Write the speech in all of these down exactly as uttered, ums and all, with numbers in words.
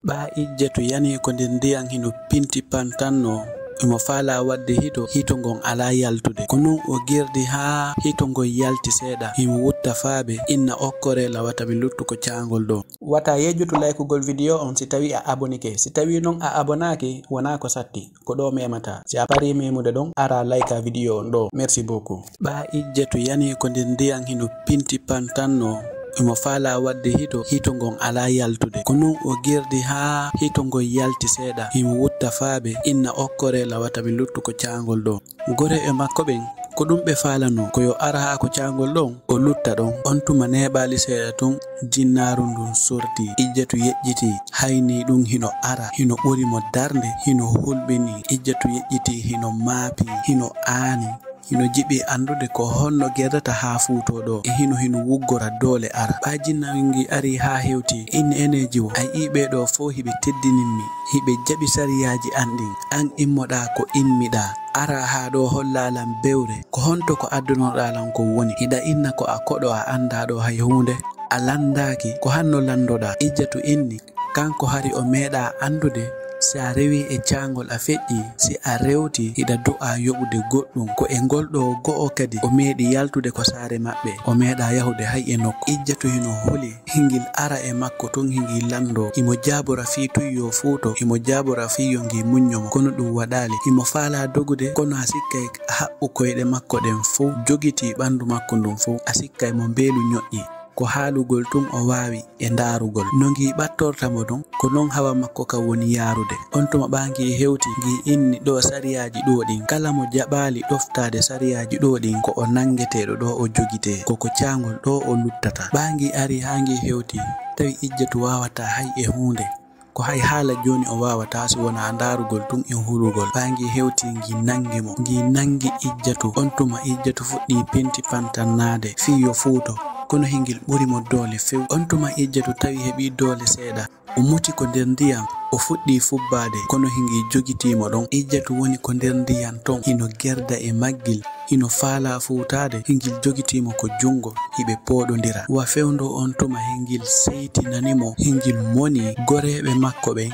Ɓaa Ijjatu yani ko nder ndiyam hino pinti pantannoo. Himo faalaa waɗde hito, hito ngon alaa yaltude. Ko non o gerdi haa hito ngon yalti seeɗa. Himo wutta faabe, inna okkoree la wata mi luttu ko caangol ɗoo. Wata yejjutu laykugol video on si tawii a abonike. Si tawii non a abonaaki, wonaa ko satti. Ko ɗoo memata. Si a parii memude ɗon, ara layka video on ɗoo. Merci beaucoup. Ɓaa Ijjatu yani ko nder ndiyam hino pinti pantannoo. Himo faalaa waɗde hito, hito ngon alaa yaltude. Ko non o gerdi haa hito ngon yalti seeɗa. Himo wutta faabe, inna okkoree la wata mi luttu ko caangol ɗoo. Goree e makko ɓen, ko ɗum ɓe faalanoo, ko yo ar haa ko caangol ɗon, o lutta ɗon. On tuma neeɓaali seeɗa tun, jinnaaru ndun sortii. Ijjatu yeƴƴitii, haynii ɗum hino ara, hino ɓuri mo darnde, hino hulɓinii. Ijjatu yeƴƴitii, hino maapii, hino aani, hino jiɓii anndude ko honno gerdata haa fuutoo ɗoo, e hino hino wuggora doole ara. Ɓaa jinnawel ngii arii haa hewtii, inni eneeji woo, a yi'ii ɓee ɗoo fow hiɓe teddinimmi, hiɓe jaɓi sariyaaji an ɗin, an immoɗaa ko immiɗaa. Araa haa ɗoo hollaa lan bewre, ko honto ko addunoɗaa lan kon woni? Hiɗa inna ko a koɗo a anndaa ɗoo hay huunde? A lanndaaki, ko hanno lanndoɗaa? Ijjatu inni, kanko hari o meeɗaa anndude si a rewii e caangol a feƴƴii, si a rewtii hiɗa du'aa yoɓude goɗɗum. Ko e ngol ɗoo go'o kadi o meeɗi yaltude ko saare maɓɓe, o meeɗaa yahude hay e nokku. Ijjatu hino huli. Hingil ara e makko tun hingil lanndoo. Himo jaabora fii tun yo fuuto, himo jaabora fii yo ngi muñño mo. Kono ɗum waɗaali. Himo faalaa dogude, kono a sikkay haɓɓu koyɗe makko ɗen fow, jogitii ɓanndu makko ndun fow. A sikkay mo mbeelu ñoƴƴi. Ko haalugol tun o waawi e ndaarugol. No ngi ɓattorta mo ɗon, ko non hawa makko kan woni yaarude. On tuma ɓaa ngi hewti, ngi inni ɗoo sariyaaji ɗoo ɗin. Kala mo jaɓaali ɗoftaade sariyaaji ɗoo ɗin, ko o nanngeteeɗo ɗoo o jogitee, ko ko caangol ɗoo o luttata. Ɓaa ngi ari haa ngi hewti, tawi Ijjatu waawataa hay e huunde. Ko hay haala jooni o waawataa si wonaa ndaarugol tun e hulugol. Ɓaa ngi hewti ngi nanngi mo, ngi nanngi Ijjatu. On tuma Ijjatu fuɗɗii penti pantannaade fii yo fuuto, kono hingil ɓuri mo doole few. On tuma Ijjatu tawi heɓii doole seeɗa. O muti ko nder ndiyam, o fuɗɗii fubbaade, kono hingii jogitii mo ɗon. Ijjatu woni ko nder ndiyam ton, hino gerda e maggil, hino faalaa fuutaade, hingil jogitii mo ko junngo, hiɓe pooɗondira. Wa fewndo on tuma hingil seytinani mo, hingil moni, goreeɓe makko ɓen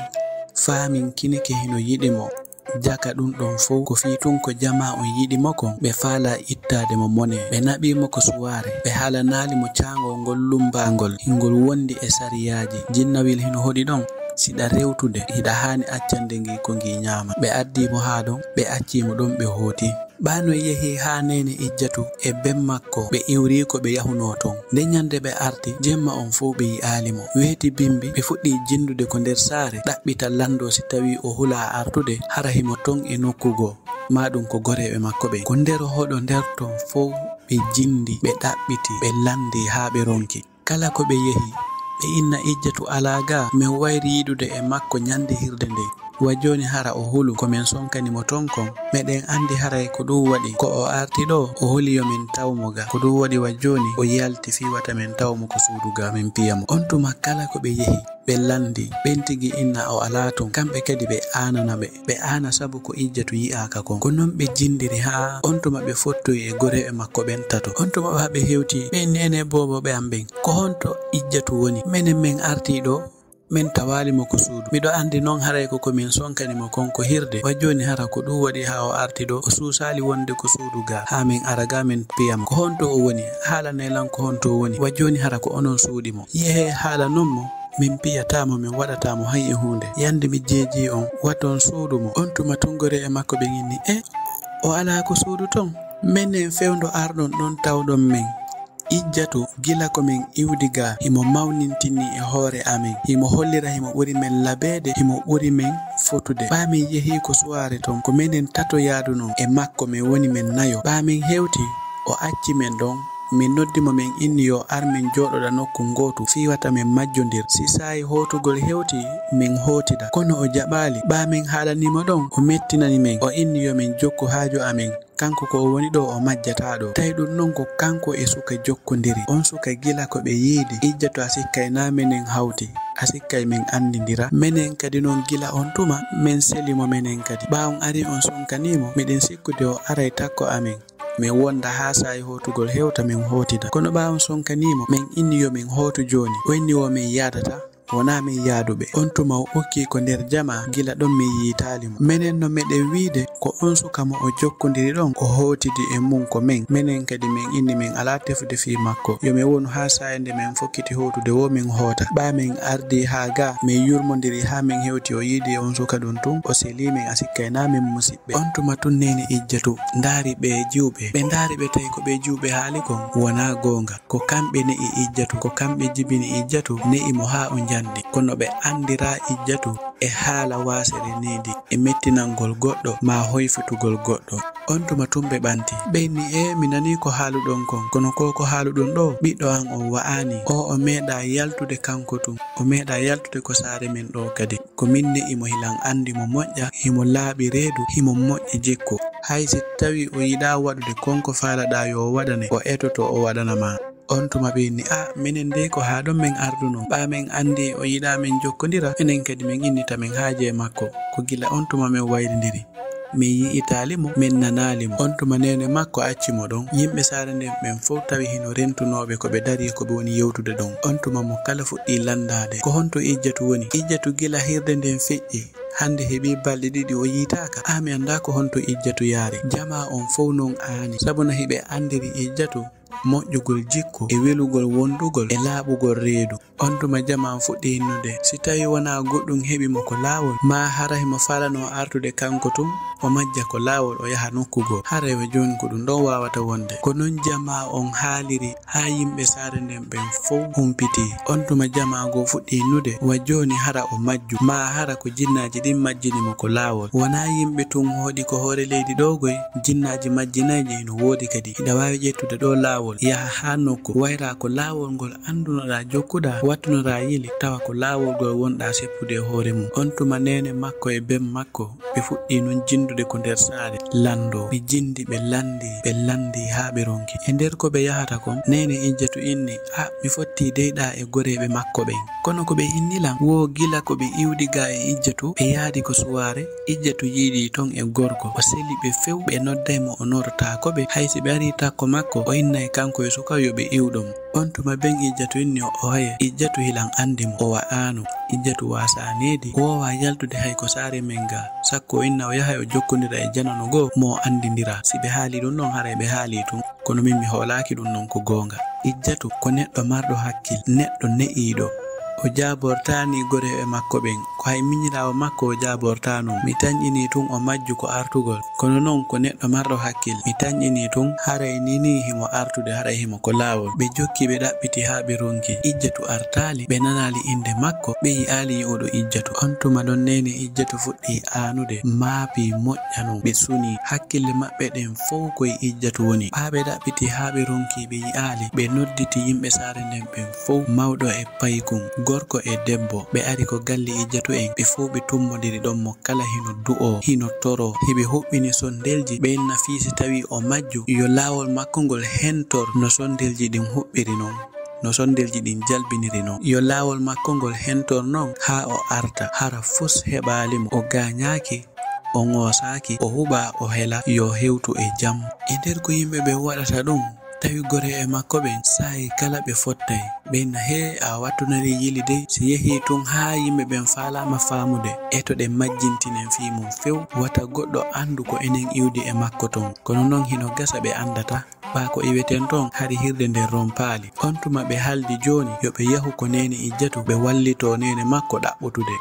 faaminkini ke hino yiɗi mo. Jaka ɗum ɗon fow, ko fii tun ko jamaa on yiɗi mo kon, ɓe faalaa ittaade mo mone. Ɓe naɓii mo ko suwaare, ɓe haalanaali mo caangol ngol lumbaangol, hingol wondi e sariyaaji. Jinnawil hino hoɗi ɗon, siɗa rewtude, hiɗa haani accande ngi ko ngi ñaama. Ɓe addii mo haa ɗon, ɓe accii mo ɗon, ɓe hooti. Ɓaa no yehi haa neene Ijjatu e ben makko, ɓe iwri ko ɓe yahunoo ton. Nde ñande ɓe arti, jemma on fow ɓe yi'aali mo. Weeti bimbi, ɓe fuɗɗii jinndude ko nder saare, ɗaɓɓita lanndoo si tawii o hulaa artude, hara himo ton e nokku goo, maa ɗum ko goreeɓe makko ɓen. Ko nder hoɗo nder ton fow ɓe jinndi, ɓe ɗaɓɓiti, ɓe lanndii haa ɓe ronki. Kala ko ɓe yehi, ɓe inna Ijjatu alaa gaa, men wayri yiɗude e makko ñande hirde nden. Wa jooni hara o hulu ko men sonkani mo ton kon, meɗen anndi haray ko ɗum waɗi ko o arti ɗoo, o holi yo men taw mo gaa. Ko ɗum waɗi wa jooni o yalti fii wata men taw mo ko suudu gaa, men piya mo. On tuma kala ko ɓe yehi, ɓe lanndii, ɓen tigi inna o alaa ton, kamɓe kadi ɓe aanana ɓe. Ɓe aana sabu ko Ijjatu yi'aaka kon. Ko non ɓe jinndiri haa on tuma ɓe fottoyi e goreeɓe makko ɓen tato. On tuma ɓaa ɓe hewti, ɓe inni enee boobooɓe am ɓen, ko honto Ijjatu woni? Menen men artii ɗoo, men tawaali mo ko suudu. Miɗo anndi non haray ko ko min sonkani mo kon ko hirde. Wa jooni hara ko ɗum waɗi haa o arti ɗoo, o suusaali wonde ko suudu gaa, haa men ara gaa men piya mo. Ko honto o woni? Haalanee lan ko honto o woni. Wa jooni hara ko onon suuɗi mo. Yehee haalanon mo. Min piyataa mo, min waɗataa mo hay e huunde. Yande mi jeejii on, waton suuɗu mo. On tuma tun goreeɓe makko ɓen inni, e, o alaa ko suudu ton? Menen fewndo arɗon ɗon tawɗon men. Ijjatu, gila ko men iwdi gaa, himo mawnintinii e hoore amen. Himo hollira himo ɓuri men labeede, himo ɓuri men fotude. Ɓaa min yehii ko suwaare ton, ko menen tato yaaduno e makko, men woni men nayo. Ɓaa min hewti, o acci men ɗon. Min noddi mo, min inni yo ar min jooɗoɗa nokku ngootu, fii wata min majjondir. Si saa'i hootugol hewti, min hootida. Kono o jaɓaali. Ɓaa min haalanii mo ɗon, o mettinani men. O inni yo min jokku haaju amen. Kanko ko o woni ɗoo, o majjataa ɗoo. Tawi ɗum non ko kanko e suka jokkondiri. On suka gila ko ɓe yiidi, Ijjatu a sikkay naa menen hawti. A sikkay min anndindira. Menen kadi non gila on tuma, men seli mo menen kadi. Ɓaa on ari on sonkanii mo, miɗen sikkude o aray takko amen. Min wonda haa saa'i hootugol hewta, min hootida. Kono ɓaa on sonkanii mo, min inni yo min hootu jooni. O inni wo min yaadataa. Wonaa min yaaduɓe. On tuma o ukki ko nder jama, gila ɗon min yiitaali mo. Menen no meɗen wiide ko on suka mo o jokkondiri ɗon, o hootidi e mum ko men. Menen kadi min inni min alaa tefude fii makko. Yo min wonu haa saa'i nde min fokkiti hootude woo min hoota. Ɓaa min ardii haa gaa, min yurmondiri haa min hewti o yiidii on suka ɗon tun, o selii min, a sikkay naa min musiɓɓe. On tuma tun neene Ijjatu ndaari ɓee jiwɓe. Ɓe ndaari ɓe tawi ko ɓee jiwɓe haali kon wonaa goonga. Ko kamɓe ne'i Ijjatu, ko kamɓe jibini Ijjatu, ne'i mo haa o njandi. Kono ɓe andiraa Ijjatu e haala waasere needi, e mettinangol goɗɗo maa hoyfitugol goɗɗo. On tuma tun ɓe ɓanti. Ɓe inni, "Ee, mi nanii ko haaluɗon kon, kono ko ko haaluɗon ɗoo, ɓiɗɗo an on wa'aani. Oo o meeɗaa yaltude kanko tun, o meeɗaa yaltude ko saare men ɗoo kadi. Ko min ne'i mo, hilan andi mo moƴƴa, himo laaɓi reedu, himo moƴƴi jikku. Hay si tawii o yiɗaa waɗude kon ko faalaɗaa yo o waɗane, o etoto o waɗana ma." On tuma ɓe inni, "A, minen dey ko haa ɗon men arduno. Ɓaa men andi o yiɗaa men jokkondira, enen kadi men innita men haaje e makko. Ko gila on tuma men wayrindiri. Min yi'itaali mo, min nanaali mo." On tuma neene makko acci mo ɗon. Yimɓe saare nden ɓen fow tawi hino rentunooɓe ko ɓe dari e ko ɓe woni yewtude ɗon. On tuma mo kala fuɗɗii landaade, "Ko honto Ijjatu woni? Ijjatu gila hirde nden feƴƴi, hande heɓii balɗe ɗiɗi o yiitaaka. A, mi andaa ko honto Ijjatu yaari." Jamaa on fow non aani, sabu no hiɓe andiri Ijjatu moƴƴugol jikku e welugol wondugol e laaɓugol reedu. On tuma jamaa fuɗɗi innude, "Si tawii wonaa goɗɗum heɓi mo ko laawol, maa hara himo faalanoo artude kanko tun, o majja ko laawol, o yaha nokku goo. Haray wa jooni ko ɗum ɗon waawata wonde." Ko non jamaa on haaliri haa yimɓe saare nden ɓen fow humpitii. On tuma jamaa goo fuɗɗi innude, "Wa jooni hara o majju, maa hara ko jinnaaji ɗin majjini mo ko laawol. Wonaa yimɓe tun hoɗi ko hoore leydi ɗoo goy, jinnaaji majjinayɗi hino woodi kadi. Hiɗa waawi ƴettude ɗoo laawol, yaha haa nokku, wayraa ko laawol ngol andunoɗaa jokkuɗaa, wattunoɗaa yili, tawa ko laawol ngol wonɗaa seppude e hoore mum." On tuma neene makko e ben makko ɓe fuɗɗii nun jindude ko nder saare landoo. Ɓe jindi, ɓe landi, ɓe landi haa ɓe ronki. E nder ko ɓe yahata kon, neene Ijjatu inni, "A, mi fottii dey ɗaa e goreeɓe makko ɓen. Kono ko ɓe inni lan, woo gila ko ɓe iwdi gaa e Ijjatu, ɓe yaadi ko suwaare, Ijjatu yiidii ton e gorko. O seli ɓe few, ɓe nodday mo, o noototaako ɓe. Hay si ɓe arii takko makko, o innay kanko e suka yo ɓe iwɗo mo." On tuma ben Ijjatu inni, "O hoye?" Ijjatu hilan andi mo, o wa'aano. Ijjatu waasaa needi, woowaa yaltude hay ko saare men gaa. Sakko o inna o yahay o jokkondira e janano goo mo o andindira. Si ɓe haalii ɗum ɗon, haray ɓe haalii tun. Kono min mi hoolaaki ɗum non ko goonga. Ijjatu ko neɗɗo marɗo hakkil, neɗɗo ne'iiɗo. O jaabortaani goreeɓe makko ɓen. Ko hay minyiraawo makko o jaabortaano. Mi tanƴinii tun o majju ko artugol. Kono non ko neɗɗo marɗo hakkil. Mi tanƴinii tun haray ni nii himo artude, haray himo ko laawol. Ɓe jokki ɓe ɗaɓɓiti haa ɓe ronki. Ijjatu artaali, ɓe nanaali innde makko, ɓe yi'aali yi'uɗo Ijjatu. On tuma ɗon neene Ijjatu fuɗɗi aanude, maapi moƴƴa non. Ɓe suni, hakkille maɓɓe ɗen fow ko e Ijjatu woni. Ɓaa ɓe ɗaɓɓiti haa ɓe ronki, ɓe yi'aali. Ɓe nodditi yimɓe saare nden ɓen fow, mawɗo e paykun, gorko e debbo. Ɓe ari ko galle Ijjatu en, ɓe fow ɓe tummodiri ɗon mo kala hino du'oo, hino toroo, hiɓe huɓɓini sondelji, ɓe inna fii si tawii o majju, yo laawol makko ngol hentor no sondelji ɗin huɓɓiri non, no sondelji ɗin jalbiniri non. Yo laawol makko ngol hentor non haa o arta, hara fus heɓaali mo, o gaañaaki, o ŋoosaaki, o huɓaa, o hela, yo hewtu e jam. E nder ko yimɓe ɓen waɗata ɗum, tawi goreeɓe makko ɓen, saa'i kala ɓe fottay. Ɓe inna, "Hee, a wattunanii yili dey, si yehii tun haa yimɓe ɓen faalaama faamude, eto ɗen majjintinen fii mum few, wata goɗɗo andu ko enen iwdi e makko ton." Kono non hino gasa ɓe andata, ɓaa ko iweten ton, hari hirde nden rompaali. On tuma ɓe haldi jooni, yo ɓe yahu ko neene Ijjatu, ɓe wallitoo neene makko ɗaɓɓutude.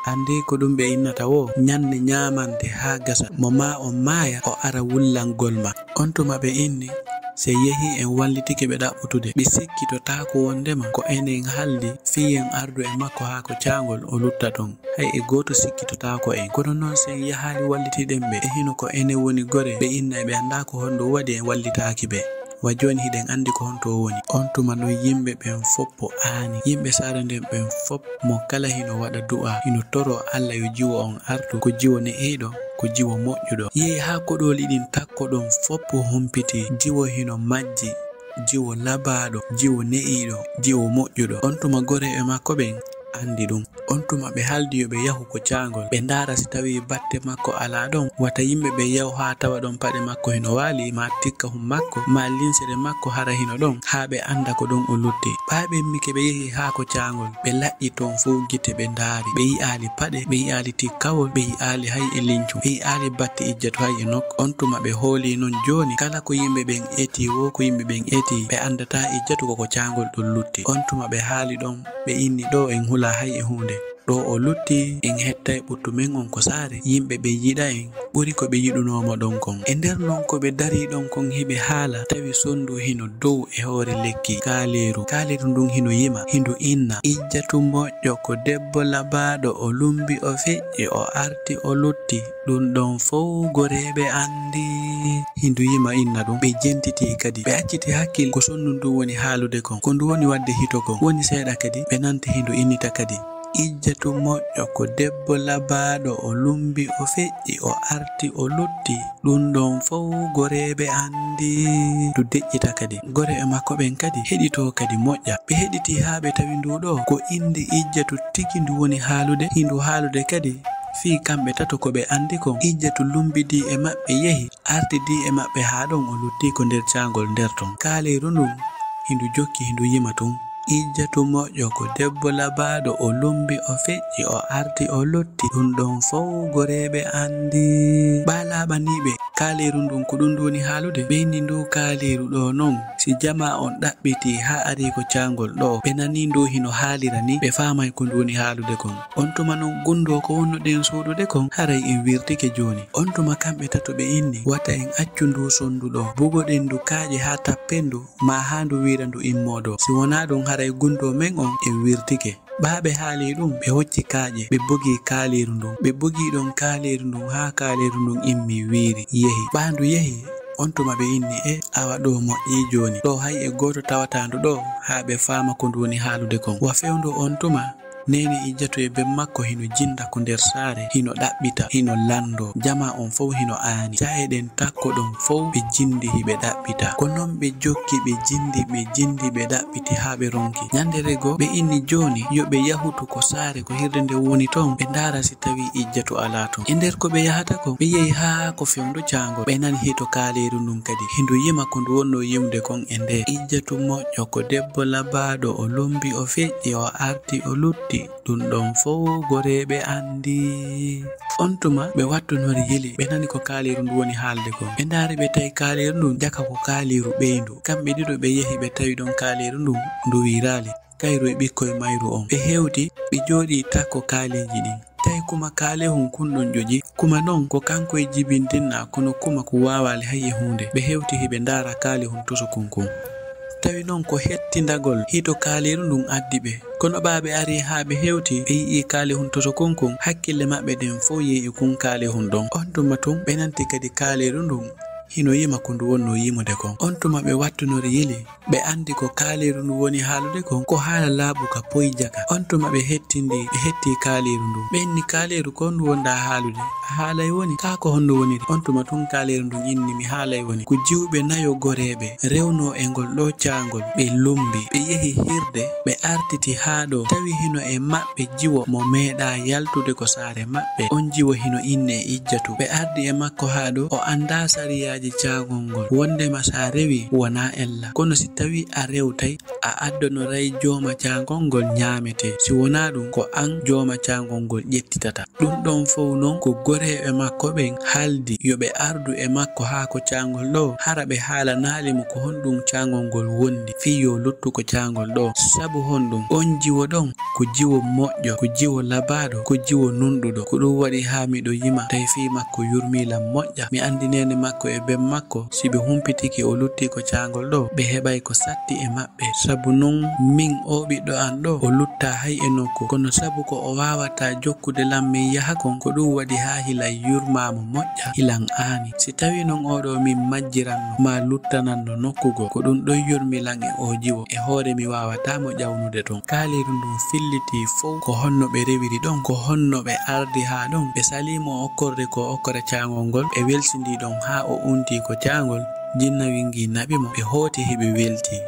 Andii ko ɗum ɓe innata woo, ñande ñaamande haa gasa, mo maa on maaya, o ara wullangol ma. On tuma ɓe inni, "Si en yehii en wallitike ɓe ɗaɓɓutude, ɓe sikkitotaako wondema ko enen haldi fii en ardu e makko haa ko caangol o lutta ton. Hay e gooto sikkitotaako en. Kono non si en yahaali wallitiɗen ɓe, e hino ko enen woni gore, ɓe inna ɓe andaa ko honɗum waɗi en wallitaaki ɓe. Wa jooni hiɗen andi ko honto o woni." On tuma non yimɓe ɓen foppo aani. Yimɓe saare nden ɓen fop mo kala hino waɗa du'a, hino toroo Alla yo jiwo on artu, ko jiwo ne'iiɗo, ko jiwo moƴƴuɗo. Yehi haa koɗooli ɗin takko ɗon foppo humpiti, jiwo hino majji, jiwo labaaɗo, jiwo ne'iiɗo, jiwo moƴƴuɗo. On tuma goreeɓe makko ɓen anndi ɗum. On tuma ɓe haaldi yo ɓe yahu ko caangol, ɓe ndaara si tawii batte makko alaa ɗon. Wata yimɓe ɓe yahu haa tawa ɗon paɗe makko hino waali, maa tikkahun makko, maa linsere makko hara hino ɗon, haa ɓe annda ko ɗon o lutti. Ɓaa ɓe immike ɓe yehi haa ko caangol, ɓe laƴƴi ton fow gite ɓe ndaari. Ɓe yi'aali paɗe, ɓe yi'aali tikkawol, ɓe yi'aali hay e lincu, ɓe yi'aali batte Ijjatu hay e nokku. On tuma ɓe hoolii non jooni, kala ko yimɓe ɓen etii woo ko yimɓe ɓen etii, ɓe anndataa Ijjatu ko ko caangol ɗon lutti. On tuma ɓe haali ɗon, ɓe inni ɗoo en hulaa hay e huunde. Ɗoo o lutti, en hettay ɓuttu men on ko saare, yimɓe ɓe yiɗa en, ɓuri ko ɓe yiɗunoo mo ɗon kon. E nder non ko ɓe darii ɗon kon hiɓe haala, tawi sonndu hino dow e hoore lekki kaaleeru. Kaaleeru ndun hino yima, hindu inna, Ijjatu moƴƴo ko debbo labaaɗo, o lumbi, o feƴƴi, o arti, o lutti, ɗun ɗon fow goreeɓe anndi. Hindu yima inna ɗun, ɓe jentiti kadi, ɓe acciti hakkil ko sonndu ndun woni haalude kon, ko ndu woni waɗde hito kon. Woni seeɗa kadi, ɓe nanti hindu innita kadi. Ijjatu moƴƴo ko debbo labaaɗo, o lumbi, o feƴƴi, o arti, o lutti, ɗun ɗon fow goreeɓe anndi. Ndu deƴƴita kadi. Goreeɓe makko ɓen kadi heɗitoo kadi moƴƴa. Ɓe heɗitii haa ɓe tawi ndu ɗoo ko innde Ijjatu tigi ndu woni haalude, hindu haalude kadi fii kamɓe tato ko ɓe anndi kon. Ijjatu lumbidii e maɓɓe yehi, artidii e maɓɓe haa ɗon o luttii ko nder caangol nder ton. Kaaleeru ndun hindu jokki hindu yima tun. Ijjatu moƴƴo ko debbo labaaɗo, o lumbi, o feƴƴi, o arti, o lutti, ɗun ɗon fow goreeɓe anndi. Ɓaa laaɓaniiɓe kaaleeru ndun ko ɗun ndu woni haalude, ɓe inni ndu kaaleeru ɗoo non, si jamaa on ɗaɓɓitii haa arii ko caangol ɗoo, ɓe nanii ndu hino haalira nii, ɓe faamay ko ndu woni haalude kon. On tuma non gunndoo ko wonnoɗen suuɗude kon, haray en wirtike jooni. On tuma kamɓe tato ɓe inni, wata en accu ndu sonndu ɗoo, bugoɗen ndu kaaƴe haa tappen ndu, maa haa ndu wiira ndu immoo ɗoo. Si wonaa ɗun, haray gunndoo men on en wirtike. Ɓaa ɓe haalii ɗun, ɓe hocci kaaƴe, ɓe bogii kaaleeru ndun. Ɓe bogii ɗon kaaleeru ndun haa kaaleeru ndun immii wiiri, yehi. Ɓaa ndu yehi, on tuma ɓe inni, e, awa ɗoo moƴƴii jooni. Ɗoo hay e gooto tawataa ndu ɗoo, haa ɓe faama ko ndu woni haalude kon. Wa fewndo on tuma, Neene Ijjatu e ben makko hino jinda ko nder saare, hino ɗaɓɓita, hino lanndoo. Jamaa on fow hino aani. Ca'e ɗen takko ɗon fow ɓe jindi hiɓe ɗaɓɓita. Ko non ɓe jokki, ɓe jindi, ɓe jindi, ɓe ɗaɓɓiti haa ɓe ronki. Ɲanndere goo, ɓe inni jooni yo ɓe yahutu ko saare ko hirde nden woni ton, ɓe ndaara si tawii Ijjatu alaa ton. E nder ko ɓe yahata kon, ɓe yehi haa ko fewndo caangol. Ɓe nani hito kaaleeru ndun kadi. Hindu yima ko ndu wonnoo yimude kon e nde. Ijjatu moƴƴo ko debbo labaaɗo, o lumbi, o feƴƴi, o arti, o lutti. Ɗun ɗon fow goreeɓe anndi. On tuma ɓe wattunori yili, ɓe nani ko kaaleeru ndu woni haalde kon. Ɓe ndaari ɓe tawi kaaleeru ndun jaka ko kaaleeru ɓeyndu. Kamɓe ɗiɗo ɓe yehi ɓe tawi ɗon kaaleeru ndun ndu wiiraali. Kayru e ɓikkoy mayru on. Ɓe hewti, ɓe jooɗii takko kaaleeji ɗin. Tawi kuma kaalehun kun ɗon ƴoƴi. Kuma non ko kanko e jibindinnaa, kono kuma ko waawaali hay e huunde. Ɓe hewti hiɓe ndaara kaalehun tosokun kun. Tawi non ko hettindagol hito kaaleeru ndun addi ɓe. Kono ɓaa ɓe arii haa ɓe hewti, ɓe yi'ii kaalehun tosokun kun, hakkille maɓɓe ɗen fow yehi e kun kaalehun ɗon. On tuma tun, ɓe nanti kadi kaaleeru ndun hino yima ko ndu wonnoo yimude kon. On tuma ɓe wattunori yili, ɓe anndi ko kaaleeru ndu woni haalude kon, ko haala laaɓuka poy jaka. On tuma ɓe hettindi, ɓe hetti kaaleeru ndun. Ɓe inni, "Kaaleeru, ko honɗun wonɗaa haalude? A haalay woni? Kaa ko honno woniri?" On tuma tun kaaleeru ndun inni, "Mi haalay woni. Ko jiwɓe nayo goreeɓe rewnoo e ngol ɗoo caangol, ɓe lumbi, ɓe yehi hirde, ɓe artiti haa ɗoo, tawi hino e maɓɓe jiwo mo meeɗaa yaltude ko saare maɓɓe. On jiwo hino innee Ijjatu. Ɓe ardi e makko haa ɗoo, o anndaa sariyaaji caangol ngol, wonndema si a rewii, wonaa ella. Kono si tawii a rewtay, a addonoray jooma caangol ngol ɲaametee. Si wonaa ɗun, ko an jooma caangol ngol ƴettitata." Ɗun ɗon fow non ko goreeɓe makko ɓen haaldi yo ɓe ardu e makko haa ko caangol ɗoo, hara ɓe haalanaali mo ko honɗun caangol ngol wondi fii yo luttu ko caangol ɗoo. Sabu honɗun? On jiwo ɗon ko jiwo moƴƴo, ko jiwo labaaɗo, ko jiwo nunɗuɗo. Ko ɗun waɗi haa miɗo yima, tawi fii makko yurmii lan moƴƴa. Mi anndi neene makko e ben makko, si ɓe humpitike o luttii ko caangol ɗoo, ɓe heɓay ko satti e maɓɓe. Sabu non, min oo ɓiɗɗo an ɗoo, o luttaa hay e nokku. Kono sabu ko o waawataa jokkude lan min yaha kon, ko ɗun waɗi haa hilan yurmaa mo moƴƴa, hilan aani. Si tawii non oo ɗoo min majjiranno, maa luttananno nokku goo, ko ɗun ɗon yurmi lan e oo jiwo. E hoore mi waawataa mo ƴawnude ton. Kaaleeru ndun fillitii fow ko honno ɓe rewiri ɗon, ko honno ɓe ardi haa ɗon. Ɓe salii mo okkorde ko okkora caangol ngol, ɓe welsindii ɗon haa o untii ko caangol. Jinna wingii naɓi mo, ɓe hooti hiɓe weltii.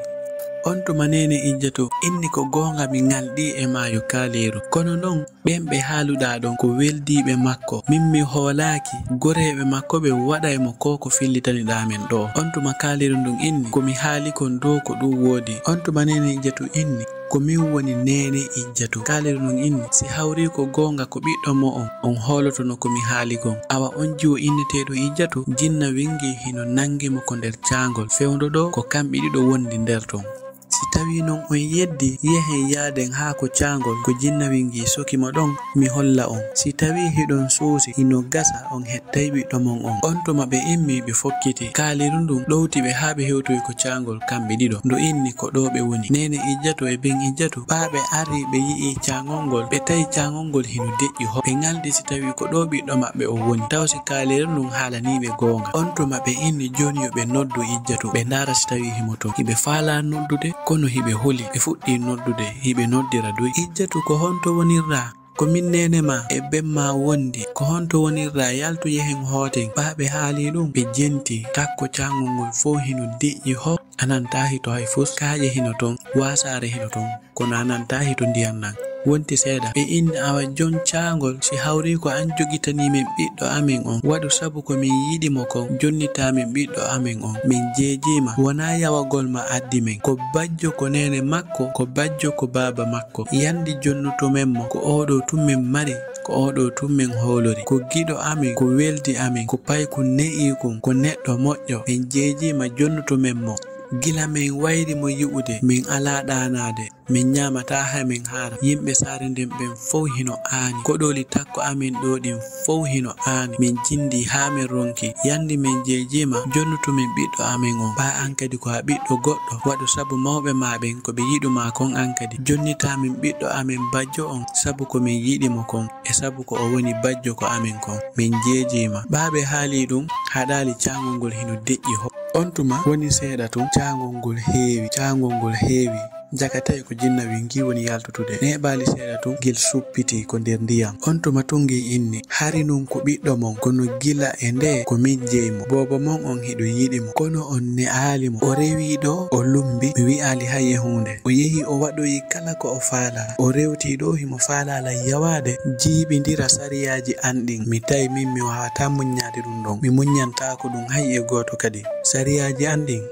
On tuma neene Ijjatu inni: "Ko goonga mi ŋalɗii e maayo Kaaliiru. Kono noon ɓeen ɓe haaluɗaa ɗoon ko weldiiɓe makko. Min mi hoolaaki, goreeɓe makko ɓe waɗay mo ko ko fillitaniɗaa men ɗoo." On tuma Kaaliiru ndun inni: "Ko mi haali kon ɗoo ko ɗum woodi." On tuma neene Ijjatu inni: "Ko min woni neene Ijjatu." Kaaliiru ndun inni: "Si hawrii ko goonga ko ɓiɗɗo mo'on, on hoolotono ko mi haali kon. Awa on jiwo inneteeɗo Ijjatu, jinna wingi hino nangi mo ko nder caangol fewndo ɗoo, ko kamɓe ɗiɗo wondi nder ton. Si tawii non on yeddi, yehen yaaden haa ko caangol, ko jinna wingi soki mo ɗon, mi holla on. Si tawii hiɗon suusi, hino gasa on hettay ɓiɗɗo mon on." On tuma ɓe immii, ɓe fokkiti. Kaaliiru ndun ɗowti ɓe haa ɓe hewtoyi ko caangol kamɓe ɗiɗo. Ndu inni ko ɗoo ɓe woni. Neene Ijjatu e ben Ijjatu, ɓaa ɓe arii ɓe yi'ii caangol ngol, ɓe tawi caangol ngol hino deƴƴi hop. Ɓe ŋalɗi si tawii ko ɗoo ɓiɗɗo maɓɓe on woni. Taw si Kaaliiru ndun haalanii ɓe goonga. On tuma ɓe inni jooni yo ɓe noddu Ijjatu, ɓe ndaara si tawii himo ton. Hiɓe faalaa noddude, kono hiɓe huli. Ɓe fuɗɗii noddude, hiɓe noddira doy. "Ijjatu, ko honto wonirɗaa? Ko min neene maa e ben maa wondi. Ko honto wonirɗaa? Yaltu yehen hooten." Ɓaa ɓe haalii ɗum, ɓe jenti. Takko caangol ngol fow hino deƴƴi hop. A nantaa hito hay fus. Kaaƴe hino ton, waasaare hino ton, kono a nantaa hito ndiyan ɗan. Wonti seeɗa, ɓe inni: "Awa jon caangol, si hawrii ko an jogitanii men ɓiɗɗo amen on, waɗu sabu ko min yiɗi mo kon, jonnitaa men ɓiɗɗo amen on. Min jeejiima, wonaa yawagol ma addi men. Ko bajjo ko neene makko, ko bajjo ko baaba makko. Yandi jonnutu men mo, ko oo ɗoo tun men mari, ko oo ɗoo tun men hoolori. Ko giɗo amen, ko weldi amen, ko payku ne'iikun, ko neɗɗo moƴƴo. Min jeejiima, jonnutu men mo. Gila min wayri mo yi'ude, min alaa ɗaanaade, min ñaamataa hay min haara. Yimɓe saare nden ɓen fow hino aani. Koɗooli takko amen ɗoo ɗin fow hino aani. Min jindii haa min ronki. Yandi min jeejiima, jonnutu min ɓiɗɗo amen on. Ɓaa an kadi ko a ɓiɗɗo goɗɗo, waɗu sabu mawɓe maa ɓen ko ɓe yiɗu maa kon an kadi. Jonnitaa min ɓiɗɗo amen bajjo on, sabu ko min yiɗi mo kon, e sabu ko o woni bajjo ko amen kon. Min jeejiima." Ɓaa ɓe haalii ɗum, haɗaali caangol ngol hino deƴƴi hop. On tuma woni seeɗa tun, caangol ngol heewi, caangol ngol heewi. Jaka tawi ko jinna wingi woni yaltutude. Neeɓaali seeɗa tun, ngel suppitii ko nder ndiyan. On tuma tun ngi inni: "Hari nun ko ɓiɗɗo mon, kono gila e ndee ko min jeyi mo. Boobo mon on hiɗo yiɗi mo, kono on ne'aali mo. O rewii ɗoo, o lumbi, mi wi'aali hay e huunde. O yehi o waɗoyi kala ko o faalaa. O rewtii ɗoo himo faalaa lan yawaade, jiiɓindira sariyaaji an ɗin. Mi tawi min mi waawataa muññaade ɗum ɗon. Mi muññantaako ɗum hay e gooto kadi. Sariyaaji an ɗin,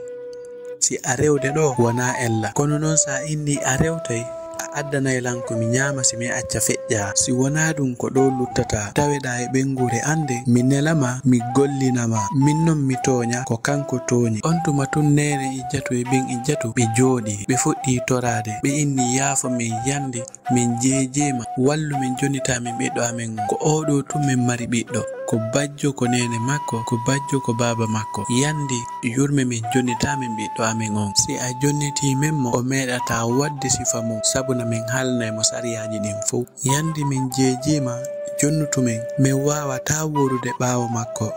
si a rewde ɗoo, wonaa ella. Kono non, si a innii a rewtay, a addanay lan ko mi ñaama si mi acca feƴƴaa. Si wonaa ɗum, ko ɗoo luttataa, taweɗaa e ɓeynguure an nden, mi nela ma, mi gollina ma. Min non mi tooña, ko kanko tooñi." On tuma tun neene Ijjatu e ben Ijjatu ɓe jooɗii, ɓe fuɗɗii toraade, ɓe inni: "Yaafo min yandi, min jeejiima, wallu min jonnitaa min ɓiɗɗo amen on. Ko oo ɗoo tun min mari ɓiɗɗo, ko bajjo ko neene makko, ko bajjo ko baaba makko. Yandi, yurme min jonnitaa min ɓiɗɗo amen on. Si a jonnitii men mo, o meeɗataa waɗde sifa mum, sabu na min haalnay mo sariyaaji ɗin fow. Yandi min jeejiima, jonnutu men, min waawataa woorude ɓaawo makko."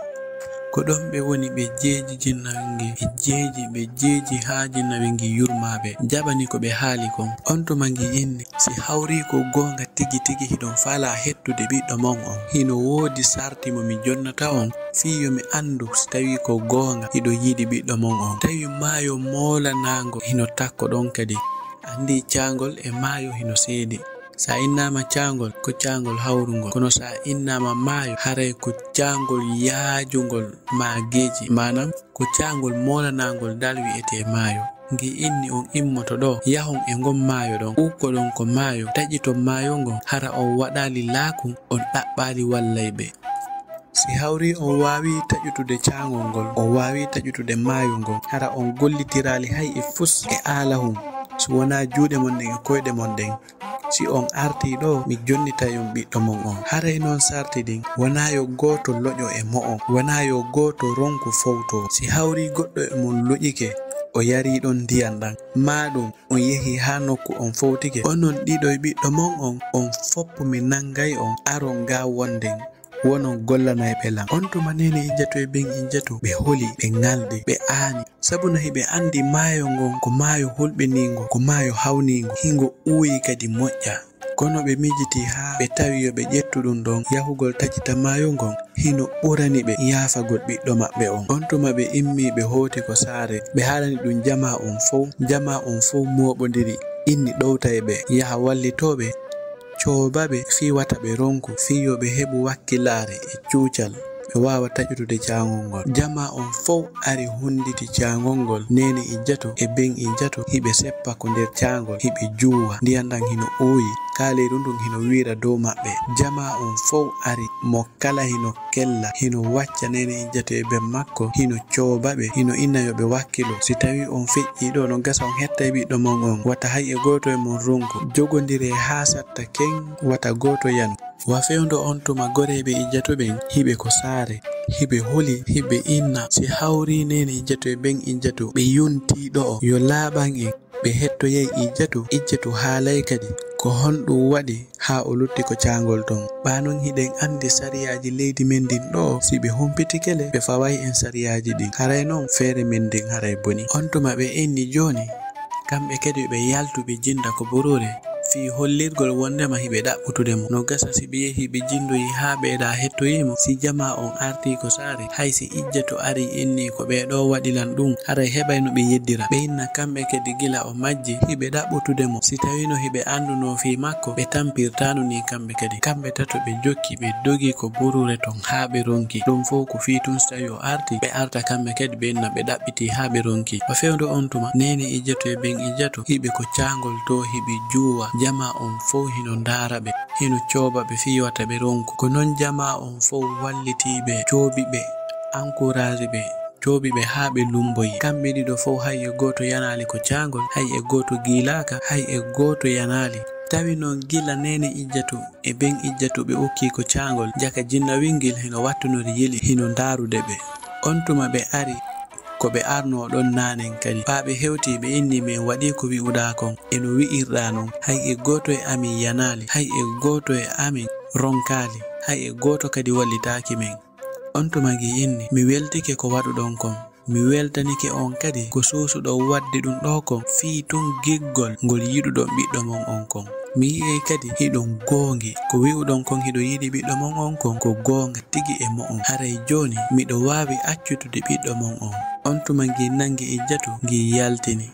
Ko ɗon ɓe woni ɓe jeeji jinna wingi, ɓe jeeji, ɓe jeeji haa jinna wingi yurmaa ɓe, jaɓani ko ɓe haali kon. On tuma ngi inni: "Si hawrii ko goonga tigi tigi hiɗon faalaa hettude ɓiɗɗo mon on, hino woodi sarti mo mi jonnata on, fii yo mi anndu si tawii ko goonga hiɗo yiɗi ɓiɗɗo mon on. Tawi maayo moolanaango hino takko ɗon kadi. Anndii caangol e maayo hino seedi. Si a innaama caangol, ko caangol hawrungol. Kono si a innaama maayo, haray ko caangol yaajungol maageeji, maanam ko caangol moolanaangol dal wi'etee maayo. Ngi inni on immoto ɗoo, yahon e ngon maayo ɗon, ukkoɗon ko maayo, taƴiton maayo ngon, hara on waɗaali laaku, on ɗaɓɓaali wallayɓe. Si hawrii on waawii taƴutude caangol ngol, on waawii taƴutude maayo ngon, hara on gollitiraali hay e fus e aalahun, si wonaa juuɗe mon ɗen e koyɗe mon ɗen. Si on artii ɗoo, mi jonnitay on ɓiɗɗo mon on. Haray non sarti ɗin, wonaa yo gooto loƴo e mo'on, wonaa yo gooto ronku fowtoo. Si hawrii goɗɗo e mon loƴike, o yarii ɗon ndiyan ɗan, maa ɗum on yehii haa nokku on fowtike, onon ɗiɗo e ɓiɗɗo mon on, on foppu mi nanngay on, aron gaa wonden. wonon gollanayɓe lan. On tuma neene Ijjatu e ben Ijjatu ɓe holi, ɓe ŋaldi, ɓe aani. Sabu no hiɓe anndi maayo ngon ko maayo hulɓiniingo, ko maayo hawniingo, hingo uuyi kadi moƴƴa. Kono ɓe miijiti haa ɓe tawi yo ɓe ƴettu ɗun ɗon yahugol taƴita maayo ngon, hino ɓurani ɓe yaafagol ɓiɗɗo maɓɓe on. On tuma ɓe immii ɓe hooti ko saare, ɓe haalani ɗun jamaa on fow. Jamaa on fow mooɓondiri, inni ɗowta e ɓe, yaha wallitoo ɓe, cooba ɓe fii wata ɓe ronku, fii yo ɓe heɓu wakkilaare e cuucal, ɓe waawa taƴutude caangol ngol. Jamaa on fow ari hunnditi caangol ngol, neene Ijjatu e ben Ijjatu hiɓe seppa ko nder caangol, hiɓe juuwa, ndiyan ɗan hino uuyi, kaaleyru ndun hino wiira dow maɓɓe. Jamaa on fow ari, mo kala hino kella, hino wacca neene Ijjatu e ben makko, hino cooba ɓe, hino inna yo ɓe wakkilo. Si tawii on feƴƴii ɗoo, no gasa on hettay ɓiɗɗo mon on, wata hay e gooto e mon ronku. Jogondiree haa satta ken, wata gooto yanu. Wa fewndo on tuma goreeɓe Ijjatu ɓen, hiɓe ko saare, hiɓe holi, hiɓe inna. Si hawrii neene Ijjatu e ben Ijjatu, ɓe yontii ɗoo, yo laaɓan en. Ɓe hettoyay Ijjatu, Ijjatu haalay kadi ko honɗun waɗi haa o lutti ko caangol ton. Ɓaa non hiɗen anndi sariyaaji leydi men ndin ɗoo, si ɓe humpitike le, ɓe faway en sariyaaji ɗin. Haray non feere men nden haray boni. On tuma ɓe inni jooni, kamɓe kadi yo ɓe yaltu ɓe jinda ko buruure, fii hollirgol wonndema hiɓe ɗaɓɓutude mo. No gasa si ɓe yehii ɓe jindoyii haa ɓeeɗaa hettoyii mo, si jamaa on artii ko saare, hay si Ijjatu arii innii ko ɓee ɗoo waɗi lan ɗun, haray heɓay no ɓe yeddira. Ɓe inna kamɓe kadi gila o majji, hiɓe ɗaɓɓutude mo. Si tawii no hiɓe anndunoo fii makko, ɓe tampirtaano nii kamɓe kadi. Kamɓe tato ɓe jokki, ɓe dogi ko buruure ton haa ɓe ronki. Ɗun fow ko fii tun si tawii o artii, ɓe arta kamɓe kadi ɓe inna ɓe ɗaɓɓitii haa ɓe ronki. Wa fewndo on tuma, neene Ijjatu e ben Ijjatu, hiɓe ko caangol too hiɓe juuwa. Jamaa on fow hino ndaara ɓe, hino cooba ɓe fii wata ɓe ronku. Ko non jamaa on fow wallitii ɓe, coobi ɓe, ankuraaji ɓe, coobi ɓe haa ɓe lumboyi. Kamɓe ɗiɗo fow hay e gooto yanaali ko caangol, hay e gooto giilaaka, hay e gooto yanaali. Tawi non gila neene Ijjatu e ben Ijjatu ɓe ukkii ko caangol, jaka jinnawil ngil hino wattunori yeli, hino ndaarude ɓe. On tuma ɓe ari ko ɓe arnoo ɗon naanen kadi. Ɓaa ɓe hewtii ɓe inni men waɗii ko wi'uɗaa kon, e no wi'irɗaa non. Hay e gooto e amin yanaali, hay e gooto e amin ronkaali, hay e gooto kadi wallitaaki men. On tuma ngi inni, mi weltike ko waɗuɗon kon. Mi weltanike on kadi ko suusuɗon waɗde ɗun ɗoo kon, fii tun giggol ngol yiɗuɗon ɓiɗɗo mon on kon. Mi yi'ay kadi hiɗon goongi. Ko wi'uɗon kon hiɗon yiɗi ɓiɗɗo mon on kon, ko goonga tigi e mo'on. Haray jooni miɗo waawi accutude ɓiɗɗo mon on. On tuma ngi nangi Ijjatu, ngi yaltini.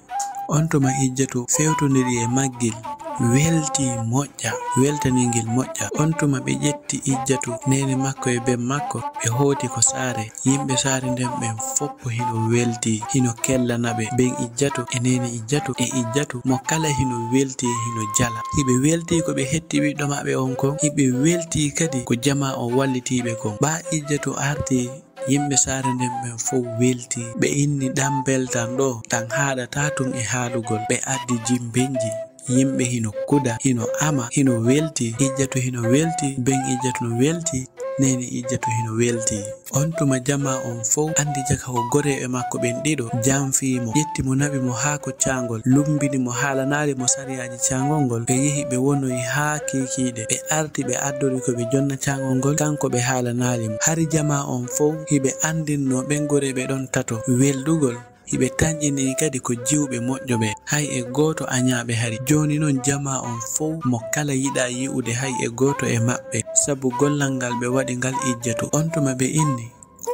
On tuma Ijjatu fewtondiri e maggil, weltii moƴƴa, weltanii ngil moƴƴa. On tuma ɓe ƴetti Ijjatu, neene makko e ben makko, ɓe hooti ko saare. Yimɓe saare nden ɓen fow hino weltii, hino kellana ɓe. Ben Ijjatu e neene Ijjatu e Ijjatu, mo kala hino weltii, hino jala. Hiɓe weltii ko ɓe hetti ɓiɗɗo maɓɓe on kon, hiɓe weltii kadi ko jamaa on wallitii ɓe kon. Ɓaa Ijjatu artii, yimɓe saare nden ɓen fow weltii. Ɓe inni ɗan beltan ɗoo, ɗan haaɗataa tun e haalugol. Ɓe addi jimbenji. Yimɓe hino kuda, hino ama, hino weltii. Ijjatu hino weltii, ben Ijjatu no weltii, neene Ijjatu hino weltii. On tuma jamaa on fow anndi jaka ko goreeɓe makko ɓen ɗiɗo janfii mo, ƴetti mo, naɓi mo haa ko caangol, lumbini mo, haalanaali mo sariyaaji caangol ngol. Ɓe yehi ɓe wonoyi haa kiikiiɗe. Ɓe arti ɓe addori ko ɓe jonna caangol ngol, kanko ɓe haalanaali mo. Hari jamaa on fow hiɓe anndinnoo ɓen goreeɓe ɗon tato weldugol. Hiɓe tanƴinii kadi ko jiwɓe moƴƴuɓe, hay e gooto añaaɓe hari. Jooni non jamaa on fow mo kala yiɗaa yi'ude hay e gooto e maɓɓe, sabu gollal ngal ɓe waɗi ngal Ijjatu. On tuma ɓe inni,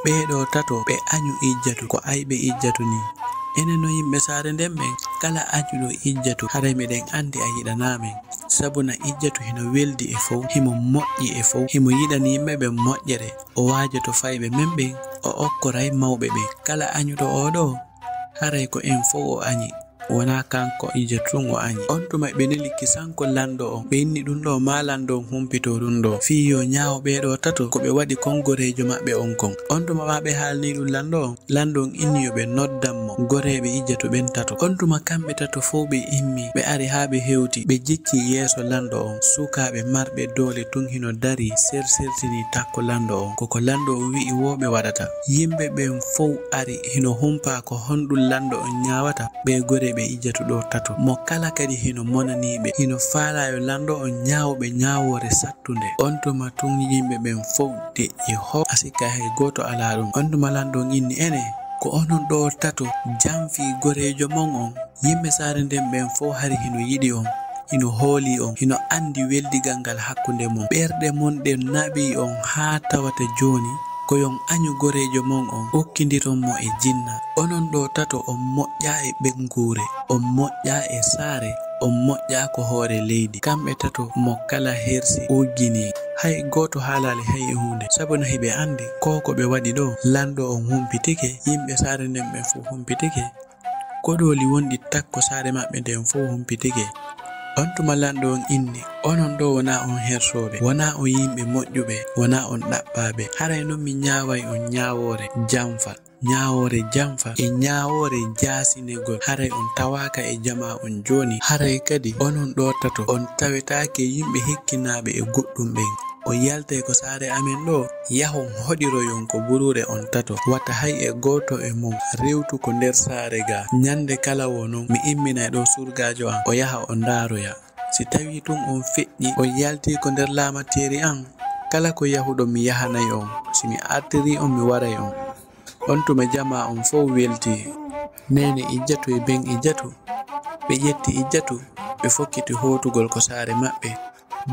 ɓee ɗoo tato ɓe añu Ijjatu, ko ayɓe Ijjatu nii. Enen non yimɓe saare nden ɓen, kala añuɗo Ijjatu, haray miɗen anndi a yiɗanaa men. Sabu na Ijjatu hino weldi e fow, himo moƴƴi e fow, himo yiɗani yimɓe ɓen moƴƴere. O waajoto fayɓe men ɓen, o okkoray mawɓe ɓen. Kala añuɗo oo ɗoo, haray ko en fow o añi. Wonaa kanko Ijjatu tun o añi. On tuma ɓe neli kisanko lanɗo on. Ɓe inni ɗun ɗoo maa lanɗo on humpitoo ɗun ɗoo. Fii yo ñaawo ɓee ɗoo tato ko ɓe waɗi kon goreejo maɓɓe on kon. On tuma ɓaa ɓe haalnii ɗun lanɗo on, lanɗo on inni yo ɓe noddan mo goreeɓe Ijjatu ɓen tato. On tuma kamɓe tato fow ɓe immii, ɓe ari haa ɓe hewti, ɓe jiccii yeeso lanɗo on. Sukaaɓe marɓe doole tun hino darii, sersertinii takko lanɗo on. Ko ko lanɗo on wi'i woo ɓe waɗata. Yimɓe ɓen fow ari hino humpaa ko honɗun lanɗo on ñaawata. Ɓee goreeɓe ɓe Ijjatu ɗoo tato. Mo kala kadi hino monanii ɓe, hino faalaa yo lanɗo on ñaawo ɓe ñaawoore sattunde. On tuma tun yimɓe ɓen fow deƴƴi hop, a sikkaay hay gooto alaa ɗon. On tuma lanɗo on inni, "Enee, ko onon ɗoo tato janfii goreejo mon on?" Yimɓe saare nden ɓen fow hari hino yiɗi on, hino hoolii on, hino anndi weldigal ngal hakkunde mon. Ɓerɗe mon ɗen naɓii on haa tawata jooni ko yo on añu goreejo mon on, okkindiron mo e jinna. Onon ɗoo tato on moƴƴaa e ɓeynguure, on moƴƴaa e saare, on moƴƴaa ko hoore leydi. Kamɓe tato mo kala hersi uggini. Hay gooto haalaali hay e huunde, sabu no hiɓe anndi ko ko ɓe waɗi ɗoo. Lanɗo on humpitike, yimɓe saare nden ɓen fow humpitike. Koɗooli wonɗi takko saare maɓɓe nden fow humpitike. On tuma lanɗo on inni, "Onon ɗoo wonaa on hersooɓe, wonaa on yimɓe moƴƴuɓe, wonaa on ɗaɓɓaaɓe. Haray non mi ñaaway on ñaawoore janfa, ñaawoore janfa e ñaawoore jaasinegol. Haray on tawaaka e jamaa on jooni. Haray kadi onon ɗoo tato on tawetaake yimɓe hikkinaaɓe e goɗɗum ɓen." On yaltay ko saare amen ɗoo, yahon hoɗiroyon ko buruure on tato, wata hay e gooto e mon rewtu ko nder saare gaa. Ñande kala woo non, mi imminay ɗoo surgaajo an, o yaha o ndaaroya. Si tawii tun on feƴƴi, on yaltii ko nder laamateeri an, kala ko yahuɗon mi yahanay on, si mi artirii on mi waray on. On tuma jamaa on fow weltii. Neene Ijjatu e ben Ijjatu, ɓe ƴetti Ijjatu, ɓe fokkiti hootugol ko saare maɓɓe.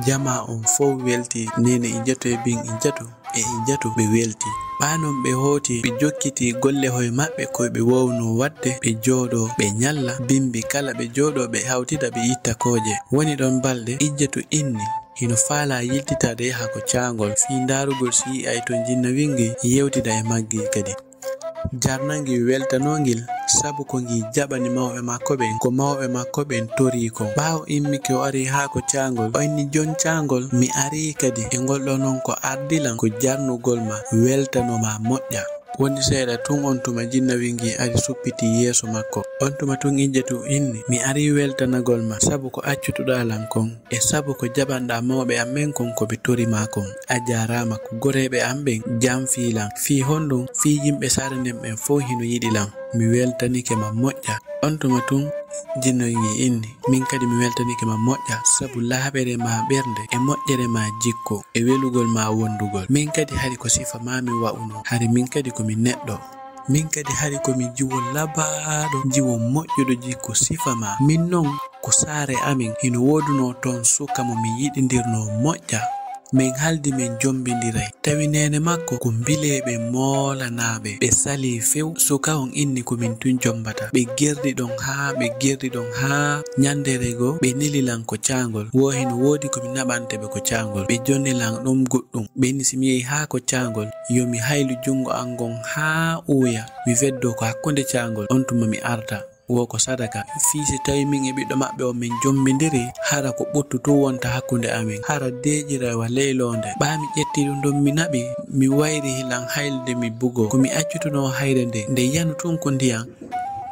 Jamaa on fow weltii, neene Ijjatu e ben Ijjatu e Ijjatu ɓe weltii. Ɓaa non ɓe hooti, ɓe jokkitii golle hoy maɓɓe koy ɓe woownoo waɗde, ɓe jooɗoo, ɓe ñalla, bimbi kala ɓe jooɗoo, ɓe hawtida, ɓe itta kooƴe. Woni ɗon balɗe, Ijjatu inni, hino faalaa yiltitaade yaha ko caangol, fii ndaarugol si yi'ay ton jinna wingi, yewtida e maggi kadi. Jarna ngi weltanoo ngil, sabu ko ngi jaɓani mawɓe makko ɓen, ko mawɓe makko ɓen torii kon. Ɓaawo immike o arii haa ko caangol, o inni, "Jon caangol, mi arii kadi e ngol ɗoo non ko ardi lan, ko jarnugol ma, weltanoo ma moƴƴa." Wondi seeɗa tun on tuma jinna wingi ari suppitii yeeso makko. On tuma tun Ijjatu inni, "Mi arii weltanagol ma, sabu ko accutuɗaa lan kon." E sabu ko jaɓanɗaa mawɓe am ɓen kon ko ɓe tori maa kon. A jaaraama ko goreeɓe am ɓen janfii lan. Fii honɗun? Fii yimɓe saare nden ɓen fow hino yiɗi lan. Mi weltanike ma moƴƴa. On tuma tun jinnoy ngi inni, min kadi mi weltanike ma moƴƴa, sabu laaɓere maa ɓernde, e moƴƴere maa jikku, e welugol maa wondugol. Min kadi hari ko sifa maa mi wa'unoo. Hari min kadi ko mi neɗɗo. Min kadi hari ko mi jiwo labaaɗo, jiwo moƴƴuɗo jikku sifa maa. Min non, ko saare amin hino woodunoo ton suka mo mi yiɗindirnoo moƴƴa. Min haldi min jombindiray. Tawi neene makko ko mbileeɓe moolanaaɓe. Ɓe salii few. Suka on inni ko min tun jombata. Ɓe gerdi ɗon haa, ɓe gerdi ɗon haa ñandere goo ɓe neli lan ko caangol. Woo hino woodi ko mi naɓante ɓe ko caangol. Ɓe jonni lan ɗum goɗɗum. Ɓe inni si mi yehi haa ko caangol, yo mi haylu junngo an ngon haa uuya. Mi weddoo ko hakkunde caangol. On tuma mi arta. Woo ko sadaka. Fii si tawii min e ɓiɗɗo maɓɓe on min jombindiri, hara ko ɓuttu tun wonta hakkunde amin, hara deeƴiray wa ley loonde. Ɓaa mi ƴetti ɗum ɗon mi naɓi, mi wayri hilan haylude mi bugoo. Ko mi accutunoo hayre nde, nde yanu tun ko ndiyan.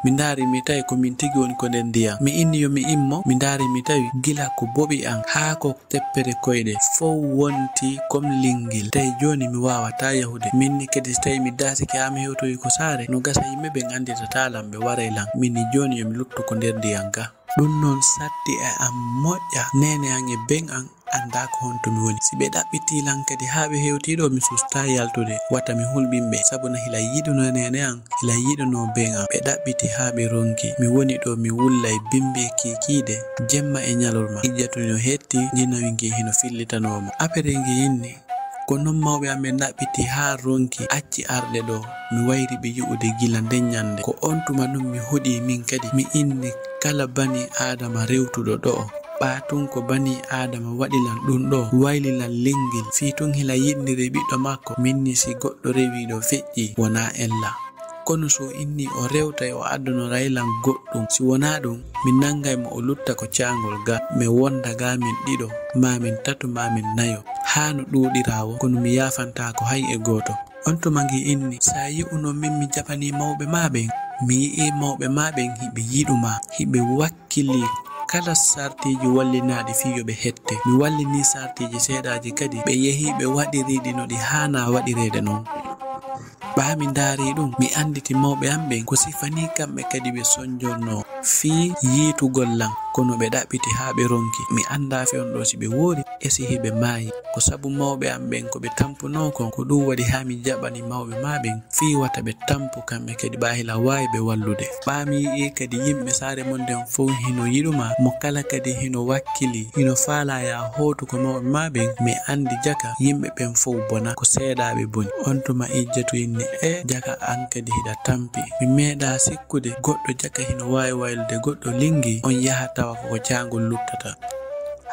Mi ndaari mi tawi ko min tigi woni ko nder ndiyan. Mi inni yo mi immo, mi ndaari mi tawi gila ko boɓi an haa ko teppere koyɗe fow wonti kom linngil. Tawi jooni mi waawataa yahude. Min ni kadi si tawii mi daasike haa mi hewtoyi ko saare, no gasa yimɓe ɓen annditataa lan, ɓe waray lan. Min ni jooni yo mi lutto ko nder ndiyan ga. Ɗum non satti e am moƴƴa, neene an e ben an anndaa ko honto mi woni. Si ɓe ɗaɓɓitii lan kadi haa ɓe hewtii ɗoo, mi sustaa yaltude, wata mi hulɓin ɓe, sabu na hila yiɗuno neene an, hila yiɗuno ben an. Ɓe ɗaɓɓiti haa ɓe ronki. Mi woni ɗoo, mi wullay bimbi e kiikiiɗe, jemma e ñalorma. Ijjatu no hetti, jinnawi ngi hino fillitanoo mo. Apere ngi inni, ko non mawɓe am ɓe ɗaɓɓiti haa ronki, acci arde ɗoo. Mi wayri ɓe yi'ude gila nden ñande. Ko on tuma ɗum mi hoɗi min kadi, mi inni kala bani Aadama rewtuɗo ɗo'o. Ɓaa tun ko bani Aadama waɗi lan ɗum ɗoo, wayli lan linngil, fii tun hila yiɗndiri ɓiɗɗo makko. Min ni si goɗɗo rewii ɗoo feƴƴii, wonaa ella. Kono si o innii o rewtay, o addonoray lan goɗɗum. Si wonaa ɗum, mi nanngay mo o lutta ko caangol ga, mi wonda ga min ɗiɗo, maa min tato, maa min nayo, haa no ɗuuɗiraa woo, kono mi yaafantaako hay e gooto. On tuma ngi inni, si a yi'uno min mi jaɓanii mawɓe maa ɓen, mi yi'ii mawɓe maa ɓen hiɓe yiɗu maa, hiɓe wakkilii kala sartiiji wallinaaɗi fii yo ɓe hette. Mi wallinii sartiiji seeɗaaji kadi, ɓe yehii ɓe waɗirii ɗi no ɗi haanaa waɗireede non. Ɓaa mi ndaari ɗum, mi annditi mawɓe am ɓen ko sifanii kamɓe kadi ɓe sonjornoo fii yiitugol lan, kono ɓe ɗaɓɓiti haa ɓe ronki. Mi anndaa fii on ɗoo si ɓe wuuri e si hiɓe maayi. Ko sabu mawɓe am ɓen ko ɓe tampunoo kon, ko ɗum waɗi haa mi jaɓani mawɓe maa ɓen fii wata ɓe tampu kamɓe kadi ɓaa hila waawi ɓe wallude. Ɓaa mi yi'ii kadi yimɓe saare mon nden fow hino yiɗu maa, mo kala kadi hino wakkilii, hino faalaa yaa hootu ko mawɓe maa ɓen, mi anndi jaka yimɓe ɓen fow bona, ko seeɗaaɓe boni. On tuma Ijjatu inni, e jaka an kadi hiɗa tampi. Mi meeɗaa sikkude goɗɗo jaka hino waawi waylude goɗɗo lingi, on yaha tawa ko ko caangol luttata.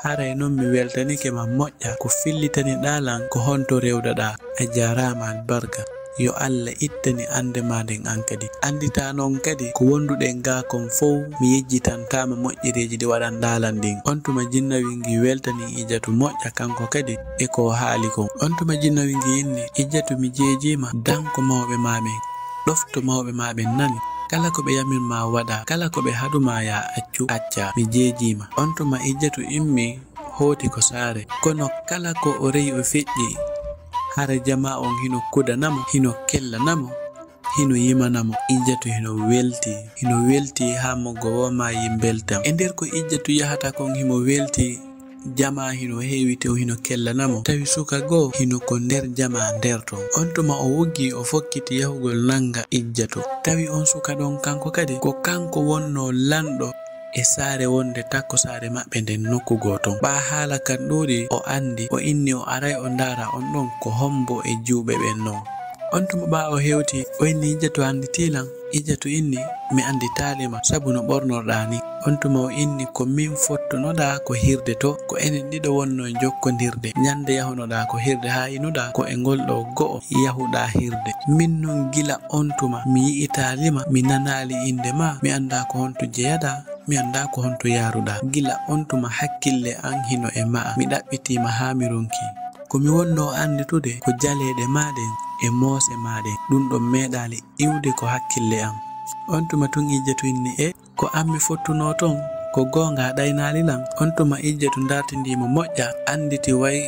Haray non mi weltanike ma moƴƴa, ko fillitaniɗaa lan ko honto rewdaɗaa. A jaaraama albarka. Yo Alla ittane annde maa nden an kadi. Annditaa non kadi ko wonduɗen gaa kon fow mi yejjitantaama moƴƴereeji ɗi waɗanɗaa lan ɗin. On tuma jinnawi ngi weltanii Ijjatu moƴƴa kanko kadi e ko o haali kon. On tuma jinnawi ngi inni, Ijjatu mi jeejiima danko mawɓe maa ɓen. Ɗofto mawɓe maa ɓen nani. Kala ko ɓe yamir maa waɗaa, kala ko ɓe haɗu maa yaa accu, accaa. Mi jeejiima. On tuma Ijjatu immi hooti ko saare. Kono kala ko o reyi o feƴƴi, hara jamaa on hino kudanamo, hino kellanamo, hino yimanamo. Ijjatu hino welti, hino welti haa moggo woo maayi mbeltam. E nder ko Ijjatu yahata kon himo welti, jamaa hino heewi tew hino kellanamo. Tawi suka goo hino ko nder jamaa nder ton. On tuma o wuggi o fokkiti yahugol nanga Ijjatu. Tawi on suka ɗon kanko kadi ko kanko wonnoo lanɗo e saare wonde takko saare maɓɓe nden nokku goo ton. Ɓaa haala kan ɗuuɗi, o anndi, o inni o aray o ndaara on ɗon ko hombo e jiwɓe ɓen non. On tuma ɓaa o hewti, o inni, Ijjatu a annditii lan? Ijjatu inni, mi annditaali ma, sabu no ɓornorɗaa ni. On tuma o inni, ko min fottunoɗaa ko hirde to, ko enen ɗiɗo wonnoo e jokkondirde. Ñande yahunoɗaa ko hirde haa inuɗaa, ko e ngol ɗoo go'o yahuɗaa hirde. Min non gila on tuma mi yi'itaali ma, mi nanaali innde maa, mi anndaa ko honto jeyaɗaa, mi anndaa ko honto yaaruɗaa. Gila on tuma hakkille an hino e ma'a. Mi ɗaɓɓitii ma haa mi ronki. Ko mi wonnoo annditude ko jaleeɗe maa ɗen e moose maa ɗen. Ɗum ɗon meeɗaali iwde ko hakkille an. On tuma tun Ijjatu inni, e ko an mi fottunoo ton, ko goonga a ɗaynaali lan? On tuma Ijjatu ndartindii mo moƴƴa, annditi way